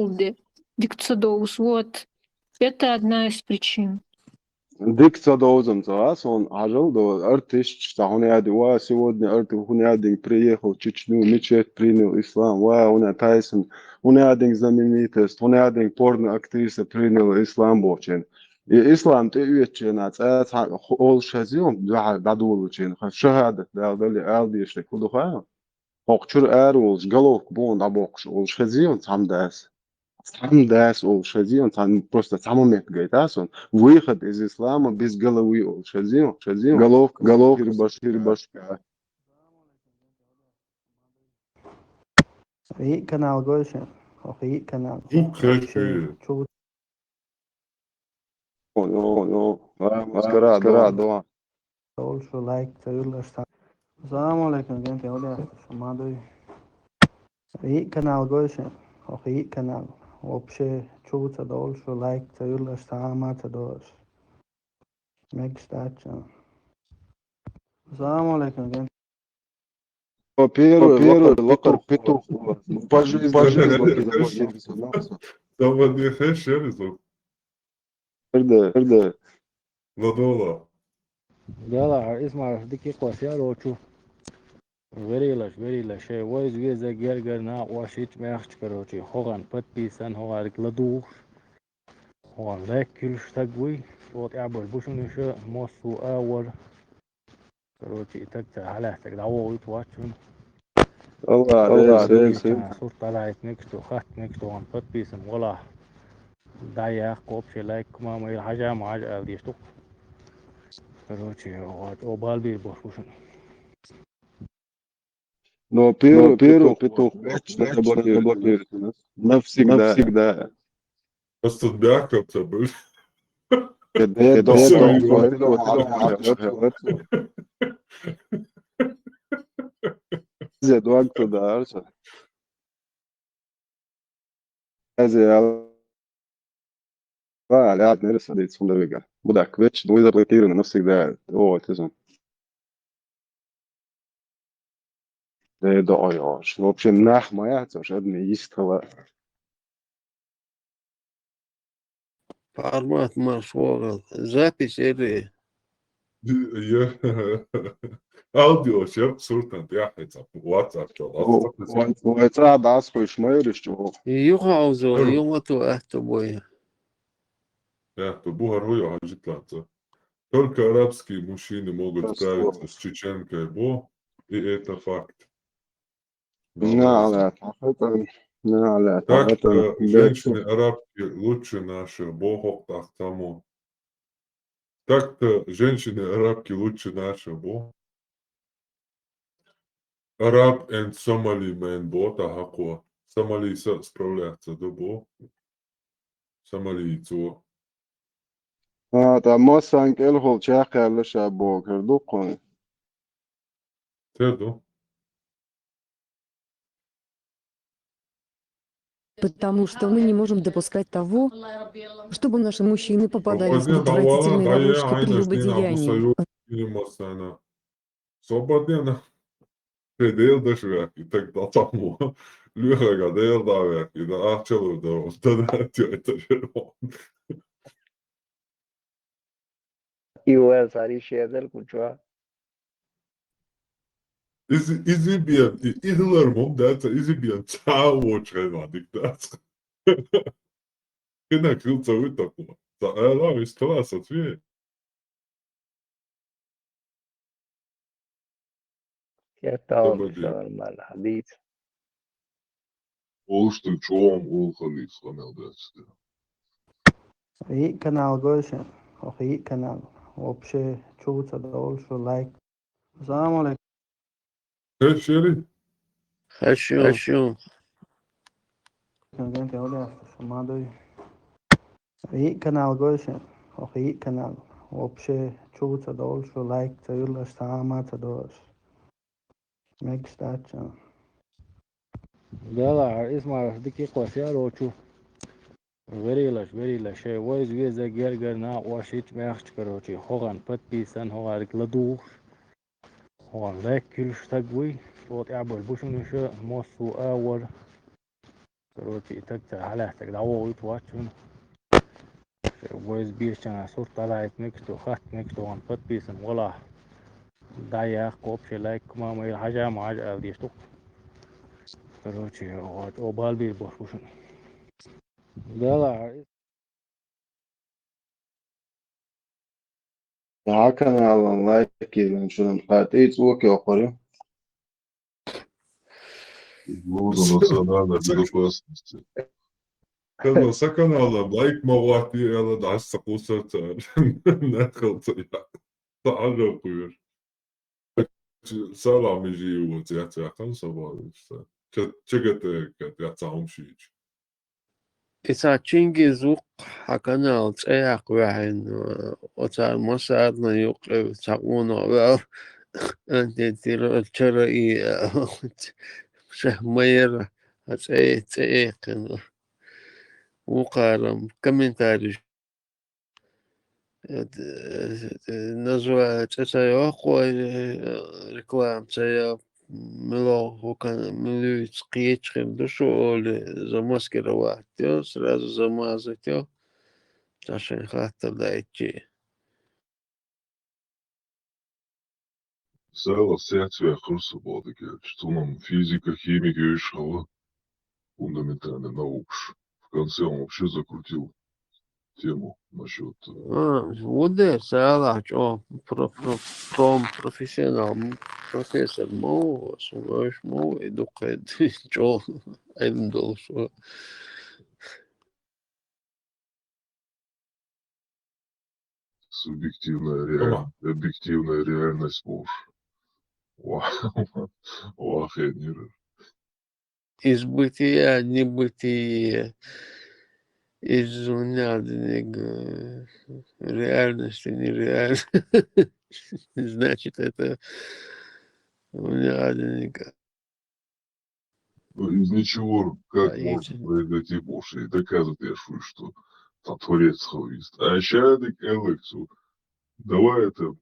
хьажал де, дика ца довз. Вот. Это одна из причин. Дика ца довзам ца, а, сон хьажал до, артист, ца хьуна яди, ва, сегодня арти хьуна ядинг приехал в Чечню, мечеть принял ислам, ва, хьуна Тайсон, хьуна ядинг знаменитость, хьуна ядинг порно актриса приняла ислам бохчен. И ислам те уетчена, ца, ца, олш хазион, да, да, долучен, ха, шахадат, да, дали, алдеште, кудуха. Хок чур ар олш, головка бон, да, бокш, олш хазион, цам дас. цхьана дас олуш хезий, цхьана просто цхьа момент гайтас он. Выход из ислама без головы олуш хезий, хезий. Головка, головка, баш, баш. Хьо хьи канал гой шен, хьо хьи канал. Чу хеши. Чу. О, о, о, ва, маскара, ва, ва. Долуш лайк ца юрлаш ца. Салам алейкум, генте, оля, шамадуй. Хьи канал гой шен, хьо хьи канал. Вообще, чу ца долуш лайк ца юрлаш ца, ма ца долуш. Мегаш дац. Салам алейкум, генте. По первый, по первый, локар петух. Петух. Ну, по жизни, по жизни. Там одни хешеры тут. Эрде, эрде. Ладола. Дала, Исмаил, дики квас я рочу. Верилаш, верилаш, шей вайз веза гергар на квашич мягч, короче, хоган подписан, хоган ладуш. Хоган лайк килш таг вуй, вот я боль бушун ещё, мосу а вар. Короче, и так ца хьалаьцнарг дӀавогӀуьйту вачун. Алла, Алла, Алла, Алла. Сурт дӀалаьцнарг ду, хаттнарг ду, ван подписан, вала. ДӀаяккха, вообще лайк, мама, ил хьажа, ма хьажа, аьлла деш ду. Короче, вот, о, балбир бош бушун. Но первый, но первый петух, петух, вечно заблокирует. Заблокирует. Навсегда. Навсегда. Просто бяхкап забыл. Зе дуак туда, арса. Зе ал-, ва, ля, нерса дит сунда вега. Будак вечно, ну, заблокировано навсегда. О, это же. Э, да, ой, ой, вообще нах моя, это же адми есть хала. Формат марш вогал. Запись эри. Я. Аудио шер суртан тяхица. WhatsApp чё? О, WhatsApp. Вай ца дас хуйш майриш чё? Юха аузо, Эр. Юха ту ахту бой. Я, ту бухар хуй, а житланца. Только арабские мужчины могут справиться с чеченкой, бо, и это факт. Да, да, это, да, да, так, это, э, женщины арабки лучше наших, бо, хок так само. Так-то женщины арабки лучше наших, бо. Араб and Somali man, бо, та хаква. Сомалийца справляться, да, бо. Сомалийцо. А, та массан кӀел хол чакхъяьлла ша бохар ду кхуна. Тер ду. Потому что мы не можем допускать того, чтобы наши мужчины попадали под отвратительные ловушки прелюбодеяний. Свободен. Те дел даш вяхи, так да тому. Люхага дел да вяхи, да ахчалу да, да, да, тё, это же. И у вас ари шедер кучва. Из, из биан, и, и хилар мом даца, из биан цао чхайна диктац. Кена кил цао такума. Ца ала вис класс ответ. Кертал, нормально, хадис. Олушту чом улхалис ханал дачты. И канал гойшен, ох, и канал. Вообще, чуца да олушу лайк. Салам алейкум. Хешери? Хешу. Хешу. Контент я уля, шамадуй. И канал гойшен, ох, и канал. Вообще, чуца да олушу лайк, ца юрлаш, сама ца долаш. Мегаш дац. Дала, Исмаил, дики квас я рочу. Верилаш, верилаш, шей вайз веза гергар на квашич мягч, короче, хоган подписан, хоган ладуш. Хоган лайк килш таг вуй, вот я боль бушун ещё, мосу а вар. Короче, и так ца хьалаьцнарг да вогӀуьйту вачун. Вайз бешчана сурт алайтнарг ду, хаттнарг ду, ван подписан, вала. Да я, копче лайк, мама, ил хьажа, ма хьажа, аьлла деш ду. Короче, вот, о, балбир бош бушун. Дала. Ца каналан лайк килан шудан хати цӀук йокъури. Луза национальной безопасности. Хьажал, са каналан лайк ма гӀоттае аьлла, дӀаса ца кхувсар цара. Нахал ца яхь. Ца Ӏажал кхуьйра. Салам, мижи йолчу яц яхана со бохуш ца. Ча-, чагатаьрга яц хьуна шийча. Иза Чингиз ву-кх хьан канал цӀе яккха ваьхьина, оцара массарна юккъе цхьа къонах ваьлла, антитира чара и, ша ма яра, хьан цӀе, цӀе эккхина. Вукхара комментарий. Э, д-, э, назва цӀе ца йоккху, э, реклама ца йо, мила хӀукан, милуьйца кхеча хир ду шу олий, замаскировать йо, сразу замазать йо, цхьа шайн хаттар дайчи. Сайлас сецвехур со боху дикача. Цунам физика, химика йовзаш хилла, фундаментальная наукаш. В конце он вообще закрутил тему насчёт, э, А, ву дера, Сайлас чӀогӀа про-, про-, пром-, профессионал, м, профессор ма ву, аса вевзаш ма ву, и дукха чӀогӀа Ӏилма долуш ву. Субъективная реаль-, Ага. Объективная реальность бохуш. Ва-, вахенира. Из бытия, небытие. Из внутреннего реальности, нереальности. Значит, это внутреннего Ну, из ничего как А может если произойти больше? И доказывает, я шучу, что там творец хавист. А ща дик Элексу, давай это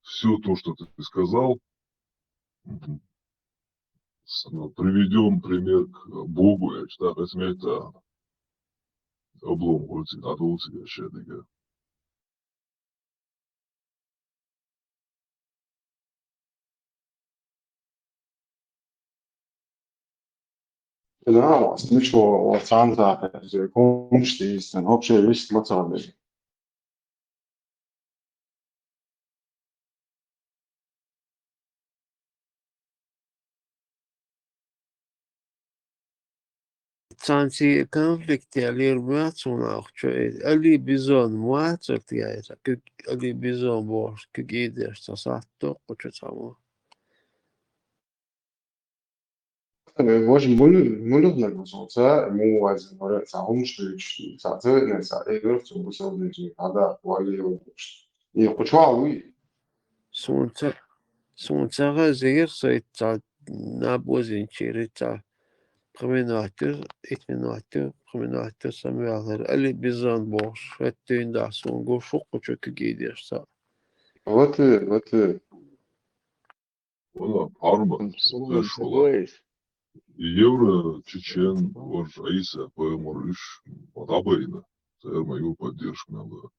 всё то, что ты сказал, мгм, с-, ну, приведём пример к Богу, я считаю, это облом вроде надо у тебя ща дика. Genau, es ist nicht so, was Zahn sagt, also, komisch, die ist dann hauptsächlich, was sagen wir. Цхьаьнций конфликт ялийр ма яц хьуна ахча, э, Али Бизон ма яцара тӀе яйта, куьг-, Али Бизон бохуш, куьг ийдеш цхьа сахьт доккхучу цхьаммо. Э, важа муьлу-, муьлух нагахь со ца, муха вайзина вара, цхьа хӀумаш дуьйцуш, цхьа ца веана, цхьа э, гӀоьртах цо бусалба динчуьнга хьада, валли йолуш. И кху чохь вуй? Суна ца, суна ца хезира, со и цхьа наб вазинчийра, и цхьа пхи минот ю, итт минот ю, пхи минот ю, самаваьллара. Али Бизон бохуш, хӀетта дуьйна дахьа суна гуш ву кху чу куьг ийдеш цхьа. Вот и, вот и. Вала, Арма, Суна деш вала. Евро чечен, ваш Айса, пайхамар уьш, ма дӀабайна. Церан ма ю поддержка мел.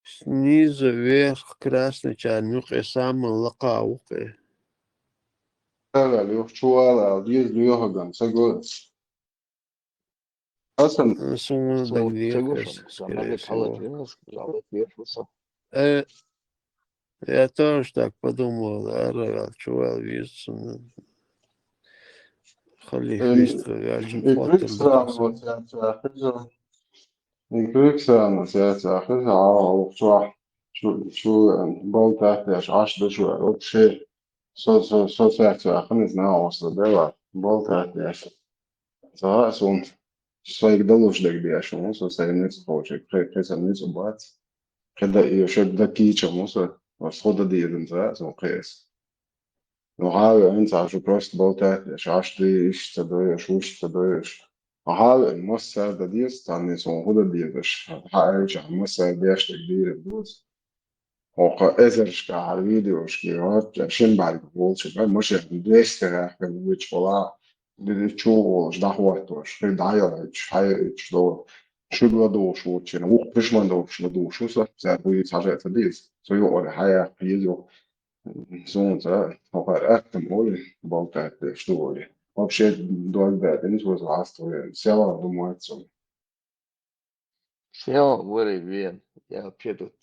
Снизу вверх красный чарна юкъе саман лакха ву-кх. Ага, лоьху чу вала, деза лоьху ган, ца го. Асан. Суна даг дехкаш, скорее всего. Э, я тоже так подумал, ара ваьлла, чу ваьлла веза суна. Халиф вистхуьлуьйтуш, и куьг сана вот цаьрца хеза. И куьг сана цаьрца хеза, а, чохь, чу, чу, болтать деш, Ӏаш деш вара, вообще. Со, со, со цаьрца ваьхна, иза нахаоста дела, болтать деш. Ца хаьа суна, сайга далуш дерг деш ву, со сайна ницкъ кхочург, кхе-, кхе сан ницкъ бац. Кхе дан, и шуьга дан кийчам ву со, аса хӀун дан деза ца хаьа суна кхе аса. Ну, хьан а веана, ца шу просто болтать деш, Ӏаш ду, иштта ца дойуш, вуьшта ца дойуш. Хьан а веана, массара дан деза, царна суна хӀун дан дезаш, хьан аьлча, массара деш дерг дийр ду аса. ХӀокху эзаршкахьара видеошка, хӀоттачу шина бӀаьргах волчу, машенах двести гӀеххьа вуьйцуш волахь, чу а волуш, дӀахӀоттош, хи дӀаяхьуьйтуш, хьайуьйтуш долу, шуьга ладугӀуш волчу, вукху хишман долуш ладугӀуш ву со, цара вуьйцу хьажа а ца деза, со юкъара хьаяккха еза юха. Суна ца, хӀокхара атта ма олий, болтать деш ду олий. Вообще дог даьдина, цо вац вайн, сел а ду ма вац суна. Сел вара вен, я вообще тут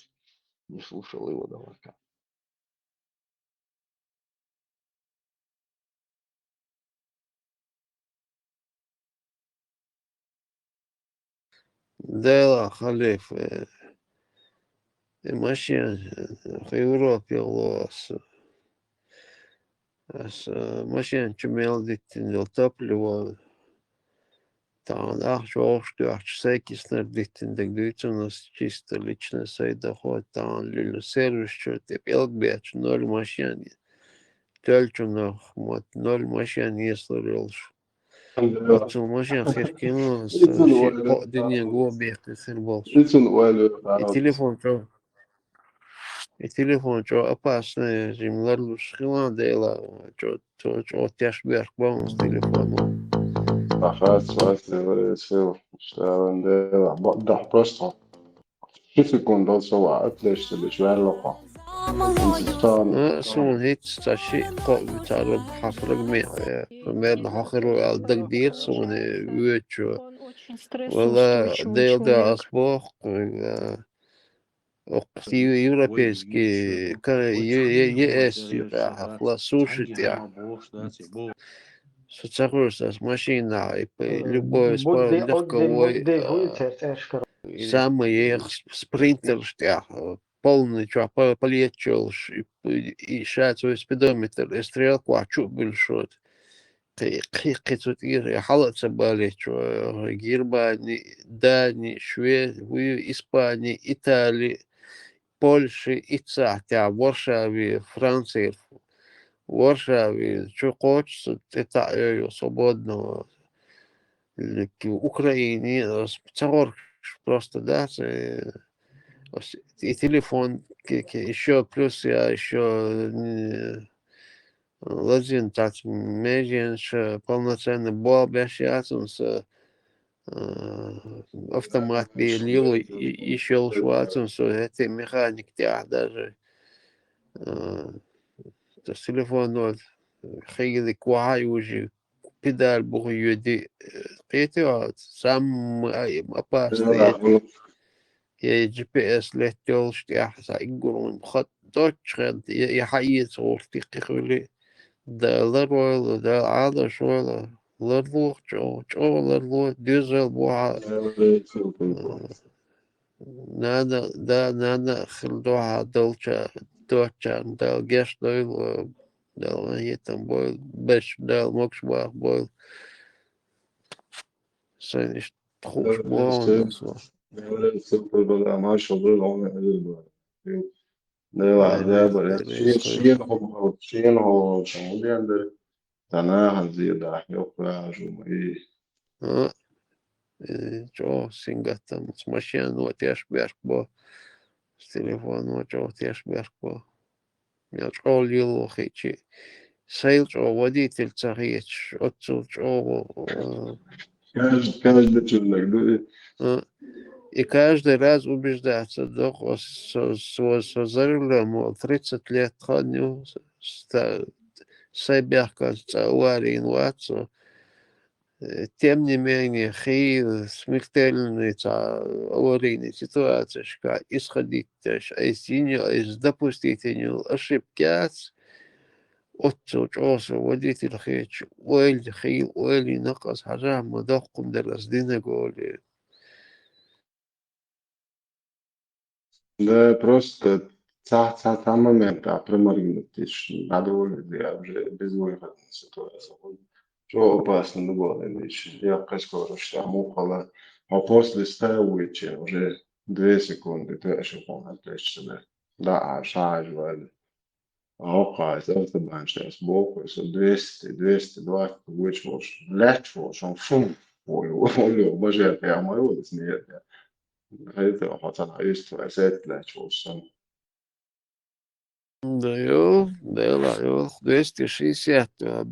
не слушал его до конца. Дела, халиф, э, и машин, э, Европе лос. Ас, э, машин чу мел диттин дел топливо. Тахан ахча охш дуьхча сай киснар диттин дег дуьйцун ас чисто лично сай доход тахан лила сервис чу тип элг бечу ноль машин. Тёлчунах мот ноль машин еслар йолуш. Оццул машин хир кина, со ши кхо динен го бехкис хир болуш. Ицун ойла И телефон чо, и телефон чо опасный, жим ларлуш хилан дела, чо, чо, чо теш берх баунс телефон. Ахас, вас, сил, штаван дела, да, просто. Ши секунд дал сова, отлично, беш верло. Сун хиц ца ши кхо цара хасраг ме, э, примерно хахру ал даг дир сун, э, вечу. Вала дел да ас бох, э, ох, европейский, ка-, е-, е-, е-, эс, ю-, а, хла суши тя. Со ца хурс ас машина, и п-, любой спорт легковой, а, самый ех с-, спринтер штя, э, полный чё, по-, полетчёлш, и, и, и ща свой спидометр, и стрелку, а чё большой. Кхи-, кхи-, кхи цу тӀера хьала а ца балийча, Германи, Дани, Шве-, вуй, Испани, Итали, Польши, иццахь тӀехь Варшави, Франци, Варшави, чу кхочуш тӀе таӀ йо свободного. Украине, ас ца гӀоргаш просто, да, ца, ас и телефон, ке-, ке-, ещё плюс я ещё, м, Лазин цац меженаш полноценный болх беш яц, он со, э, автомат бе лило и, и щелш вац, он со эти механик тя даже. Э, то телефон вот, хигли квай уже, педаль буху йоди, э, кхетий, а, самый, а, опасный. Я G P S леттелш тя, са иггурун хат дочхен, я, я хаиц орти кхили. Да лар войла, да ада шойла, лар лух, чо, чо лар лух, дюзел буха. Надо, да, надо хил духа долча, доча, да геш дойл, да хитам бойл, беш, да мокш бах бойл. Сайн иш тхуш бон. Супер бала, машалла, он. Дела, да, бара. Шиен, шиен хо, шиен хо, шиен хо, Танахьан зиедахь йоккха а жума и. А, э, чӀогӀа сингаттамца машено теш бехк бо, с телефоно чӀогӀа теш бехк бо. Я чӀогӀа лело хи чи. Сайл чӀогӀа водитель ца хеташ, оццул чӀогӀа, а, Каждый, каждый человек, да, и А, и каждый раз убеждаться, да, со, со, со за рулём, мол, тридцать лет ходил, ста-, Сайбехкан цӀа аварийна вац со. Э, тем не менее, хи смертельный цӀа аварийный ситуацияшка исходить деш, айс йинел, айс допустить йинел ошибка яц. Оццул чӀогӀа со водитель хеташ, ойла хил, ойла йина кхас хьажа ма доккхун дара ас динаг олий. Да, просто цхьа, цхьа, цхьа момент а проморгнуть, надо уже безвыходная ситуация. Чё опасно, ну, главное, вещи. Я касько, что мухала. А после ста выйти уже две секунды, ты ошибку отвлечься, да. Да, а шаг вали. А окхайс автобанчтайс бохуй, со двести, двести двадцать гучволш, лечволш, он фум, ой, ой, ой, боже, я мою, смеет, я. Это, вот она есть, твоя сеть лечволш, сон. Да, йо, да, ла, йо, двести шестьдесят, а,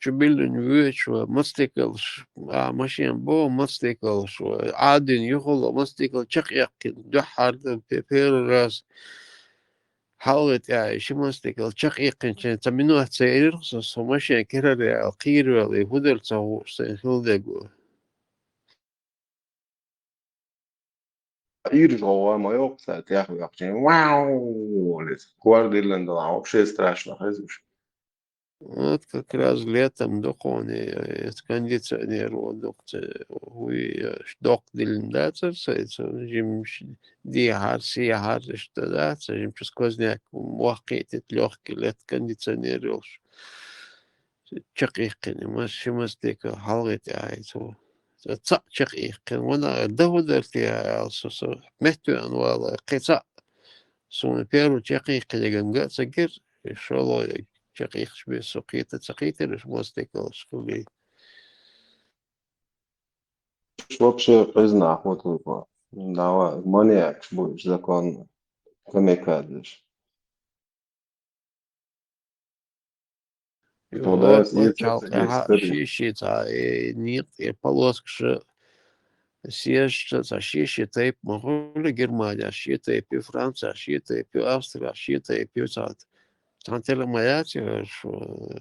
чу биллин вуьч, ва, мацтекалш, а, машин бо, мацтекалш, ва, адин юхало, мацтекал чакъ яккхин, дуьххьар, да, пе-, первый раз. ХьалгӀа тӀехь ши мастикал чакъ иккхинчен ца минот ца ирх, со, со машен кирара ял кхийравелла, и хӀу дара ца хууш сайн хила дего. Иржа гӀовгӀа ма йоккху цара тӀехваьккхича, вау! Олица. Кор диллина дала, вообще страшно хезаш. Вот как раз летом дукха, э, кондиционер вот дукха, э, уй, э, доккха диллина дацар сай, цу жимаш дехьар, сехьар, иштта дац, жимчу сквозняк воккхийтит лёгкий лет кондиционер йолуш. Чекхъяьккхина, мас-, ши мас дика хьалхе тӀе айца. Ца-, цхьаъ чекхъяьккхина, вана, дагӀа дар те аьлла, со, со меттавеана вала, кхин цхьаъ. Суна первый чекхъяьккхинарг а ца гира, шолгӀа чекхъяьккхаш бен со кхета ца кхийтира, уьш мостикаллаш хилий. Вообще къиза нах ву тхуьга. Дала маньякаш бу уьш законно, камикадзеш. Юха, вот, вот, чалкъехьа ши-ши цхьа, э, некъ, э, полоскаш, съездаш цхьа ши-ши тайпа ма хуьлу, Германия ши тайпа ю, Франция ши тайпа ю, Австрия ши тайпа ю, цхьа, цхьана тера ма яц, э, шу, э,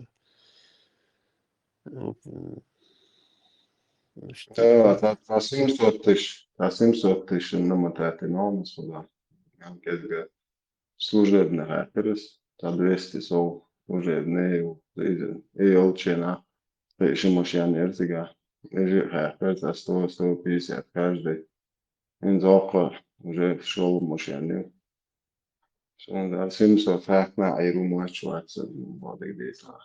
ну, м, ш- Э, цхьа, цхьа семьсот тысяч, цхьа семьсот тысяч на матате нормас хила. Ам кезга служебный хаьттира ас, цхьа двести сов служебный, и, и йолчу хенахь, и ши машен яра цигахь, и жиъ хаьттира цхьа сто, сто пятьдесят каждый. ХӀинца воккха уже шолгӀа машен ю. Шуна да, семьсот хаьттина, Ӏийр ву моьттуш вац, бохург дийцар.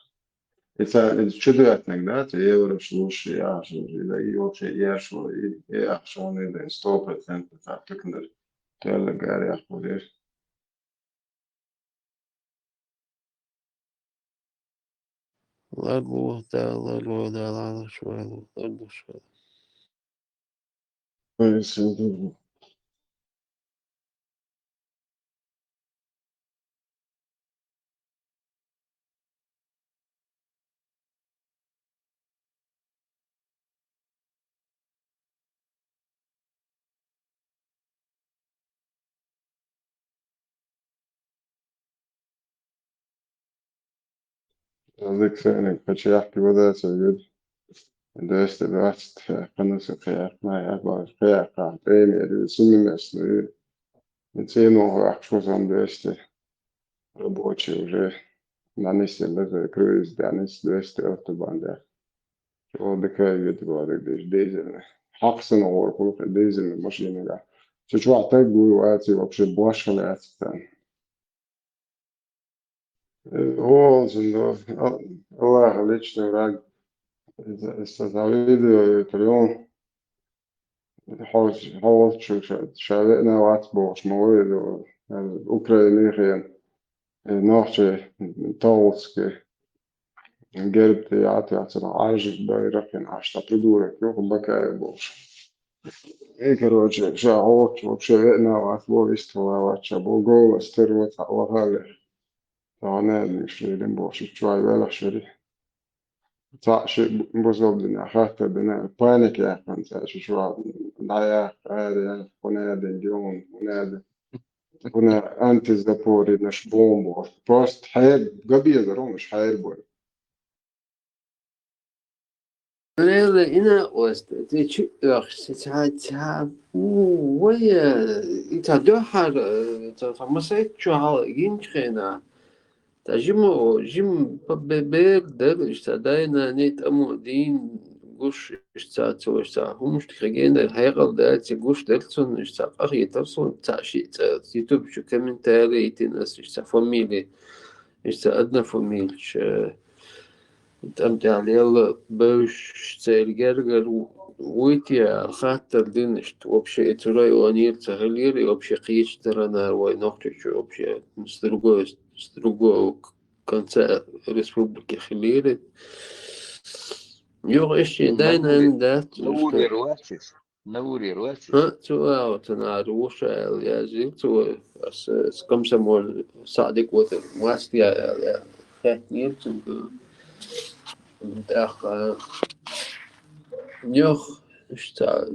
И ца, и чудоьттинарг, да, ца еврош луш, яхаш, и да, и вообще еш ву, и, и ахча ву, и да, сто процентов ца тукнар. Тэлла гарех ву деш. Ларло, да, ларло, да, ларло, швайло, ларло, швайло. Ой, сын, Алексей, кхача яхки вадацар юд. Двести двадцать, ханаса кхаякхна, я баш кхаякха, премьер, семиместный. Цену ахчу сам двести. Рабочий уже на месте, даже круиз, двести автобан, да. Чо дакай вид вараг деш дезельный. Хьакхсана гӀор хуьлу дезельный машинага. Чу чохь таг вуй ваций вообще башха лаьцна. Э, олсун до. Ал-, Аллаха личный враг. Аса видео ютур ю. Хьо-, хьо волчу ша, ша веана вац бохуш ма вай ду. Украинехь хена. Э, нохчий Толски. Герб тӀе яц, яцара Ӏаьржа байракх йина Ӏаш, цхьа придурок ю, Бакаев бохуш. И, короче, ша хьо волчу вообще веана вац бо, вистхила вац ша бо, голос тера вац, цхьа вахаллех. Тахана аьлла, уьш лелина бохуш, чу вай велахь шери. Цхьаъ шиъ бу-, бусалба дина, хаттар дина, паника яьккхина цара, шу чу вал, дӀаяккха, араяккха, хӀун аьлла, геон, хӀун аьлла. Кхуна антизапоринаш бомбу. Просто хьер, габезар уьш хьер бу. Лела ина оста, те чи оьхс, ца, ца, у, вай, э, и ца дуьххьара, э, ца, ца масайт чу хьал гинчу хена. Ца жима, жима бе-, бер дара, иштта дайна не тӀамо дийна гуш, иштта цо, иштта хӀумаш тхе гена, хьекъал даьлла, ца гуш дара цунна, иштта къахетар суна, ца ши, ца YouTube чу комментарий йитина ас, иштта фамилия, иштта однофамилич, э, тӀам тӀехь лелла бевзаш церан гергара ву-, вуй те аьлла, хаттар дина иштта, вообще и цу районера ца хилира, и вообще кхечу дарана вай Нохчийчу вообще с другой, с другого конца республики хилира. Юха иштта дайна дац, Навурера вац иза? Навурера вац иза? ХӀа, цу агӀо ца нара вуша аьлла яздира цо, ас, ас комсомол саӀдик ватар, маст я аьлла, хаьттинера цуьнга. ТӀаккха, юха, иштта,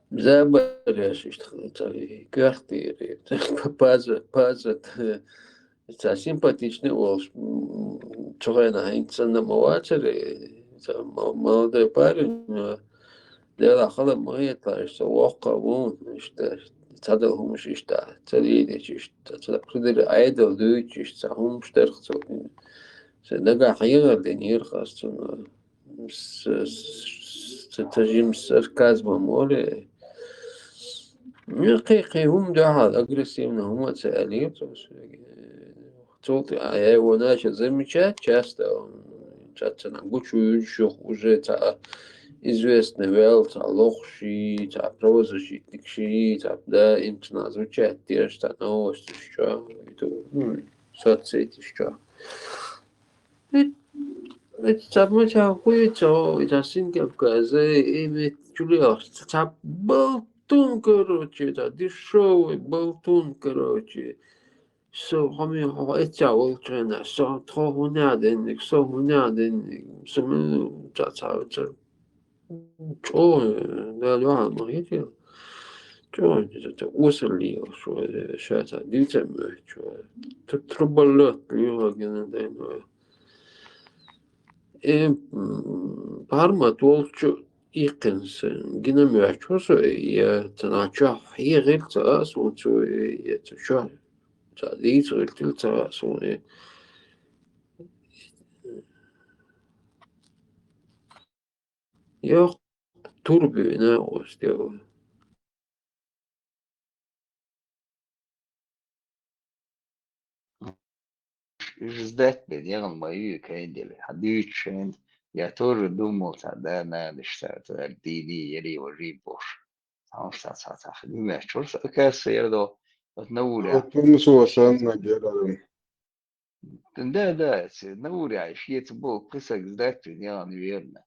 забареш, иштта, ца, коьртера, паза, паза, Ца симпатичный волуш, м, цу хенахь хӀинца санна ма вацара, ца мо-, молодой парень, но делахь хала ма хеталаш, ца воккха а ву, иштта, цхьадолу хӀумаш иштта, ца лелийча иштта, ца придира айдал дуьйцуш, ца хӀумаш дарх цо. Сан дагахь хьехар дина йира хас цунна. С-, с-, с-, тажим сарказмом оле. Ну, кхин, кхин хӀума дуьхьал агрессивно хӀума а ца аьллера цо соьга. Цул тӀе, а, я его начал замечать часто, он цхьацца гучуйуьйтуш юха уже цхьа известный ваьлла, цхьа лохуший, цхьа правозащитникший, цхьа даим цхьа звучать деш, цхьа новосташ чохь, ну, соцсеташ чохь. Эт-, эт цхьа ма цхьа хуьйцу, и цхьа Синкавказе, и метта чулехаш, цхьа болтун, короче, цхьа дешёвый болтун, короче. Со хьо ме-, хьо эццехь волчу хенахь, со тхо хӀунда а денниг, со хӀунда а денниг, со ма-, ца, ца, ца, чӀогӀа, Дала юьхьа ма хӀиттийла. ЧӀогӀа, ца, ца, осалле йолуш вара, ша ца дийца а моьттуш вара. Ту-, труболёт лоьху гина дайна вара. Э, м, пармат волчу иккхина сан гина моьттуш ву со, я ца, нах чохь хьехира ца а суна цо, я ца чохь. Ца дийца гӀиртира ца а суна. Йо, турбина оцу тӀе. Уьш сдать бен яхана ма ю кайделла. Хьан дуьйцуш хӀинца, я тоже думал, цхьа да-нанаш цара, цара дийний, яри важий бохуш. Цхьа хӀумаш цхьа, цхьа, цхьа, дуьймеш чуьра сан касса яра до, оцу Науря. Тумсо санна гераран. Да, да, ца, Науря, шеца боху, кхин саг сдать бен яхана верна.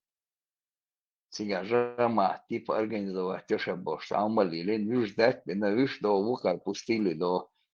Цигахь жамаӀат типа организовать йо ша бохуш, цхьа хӀума лелийна, уьш сдать бина, уьш до, вукхара пустили до,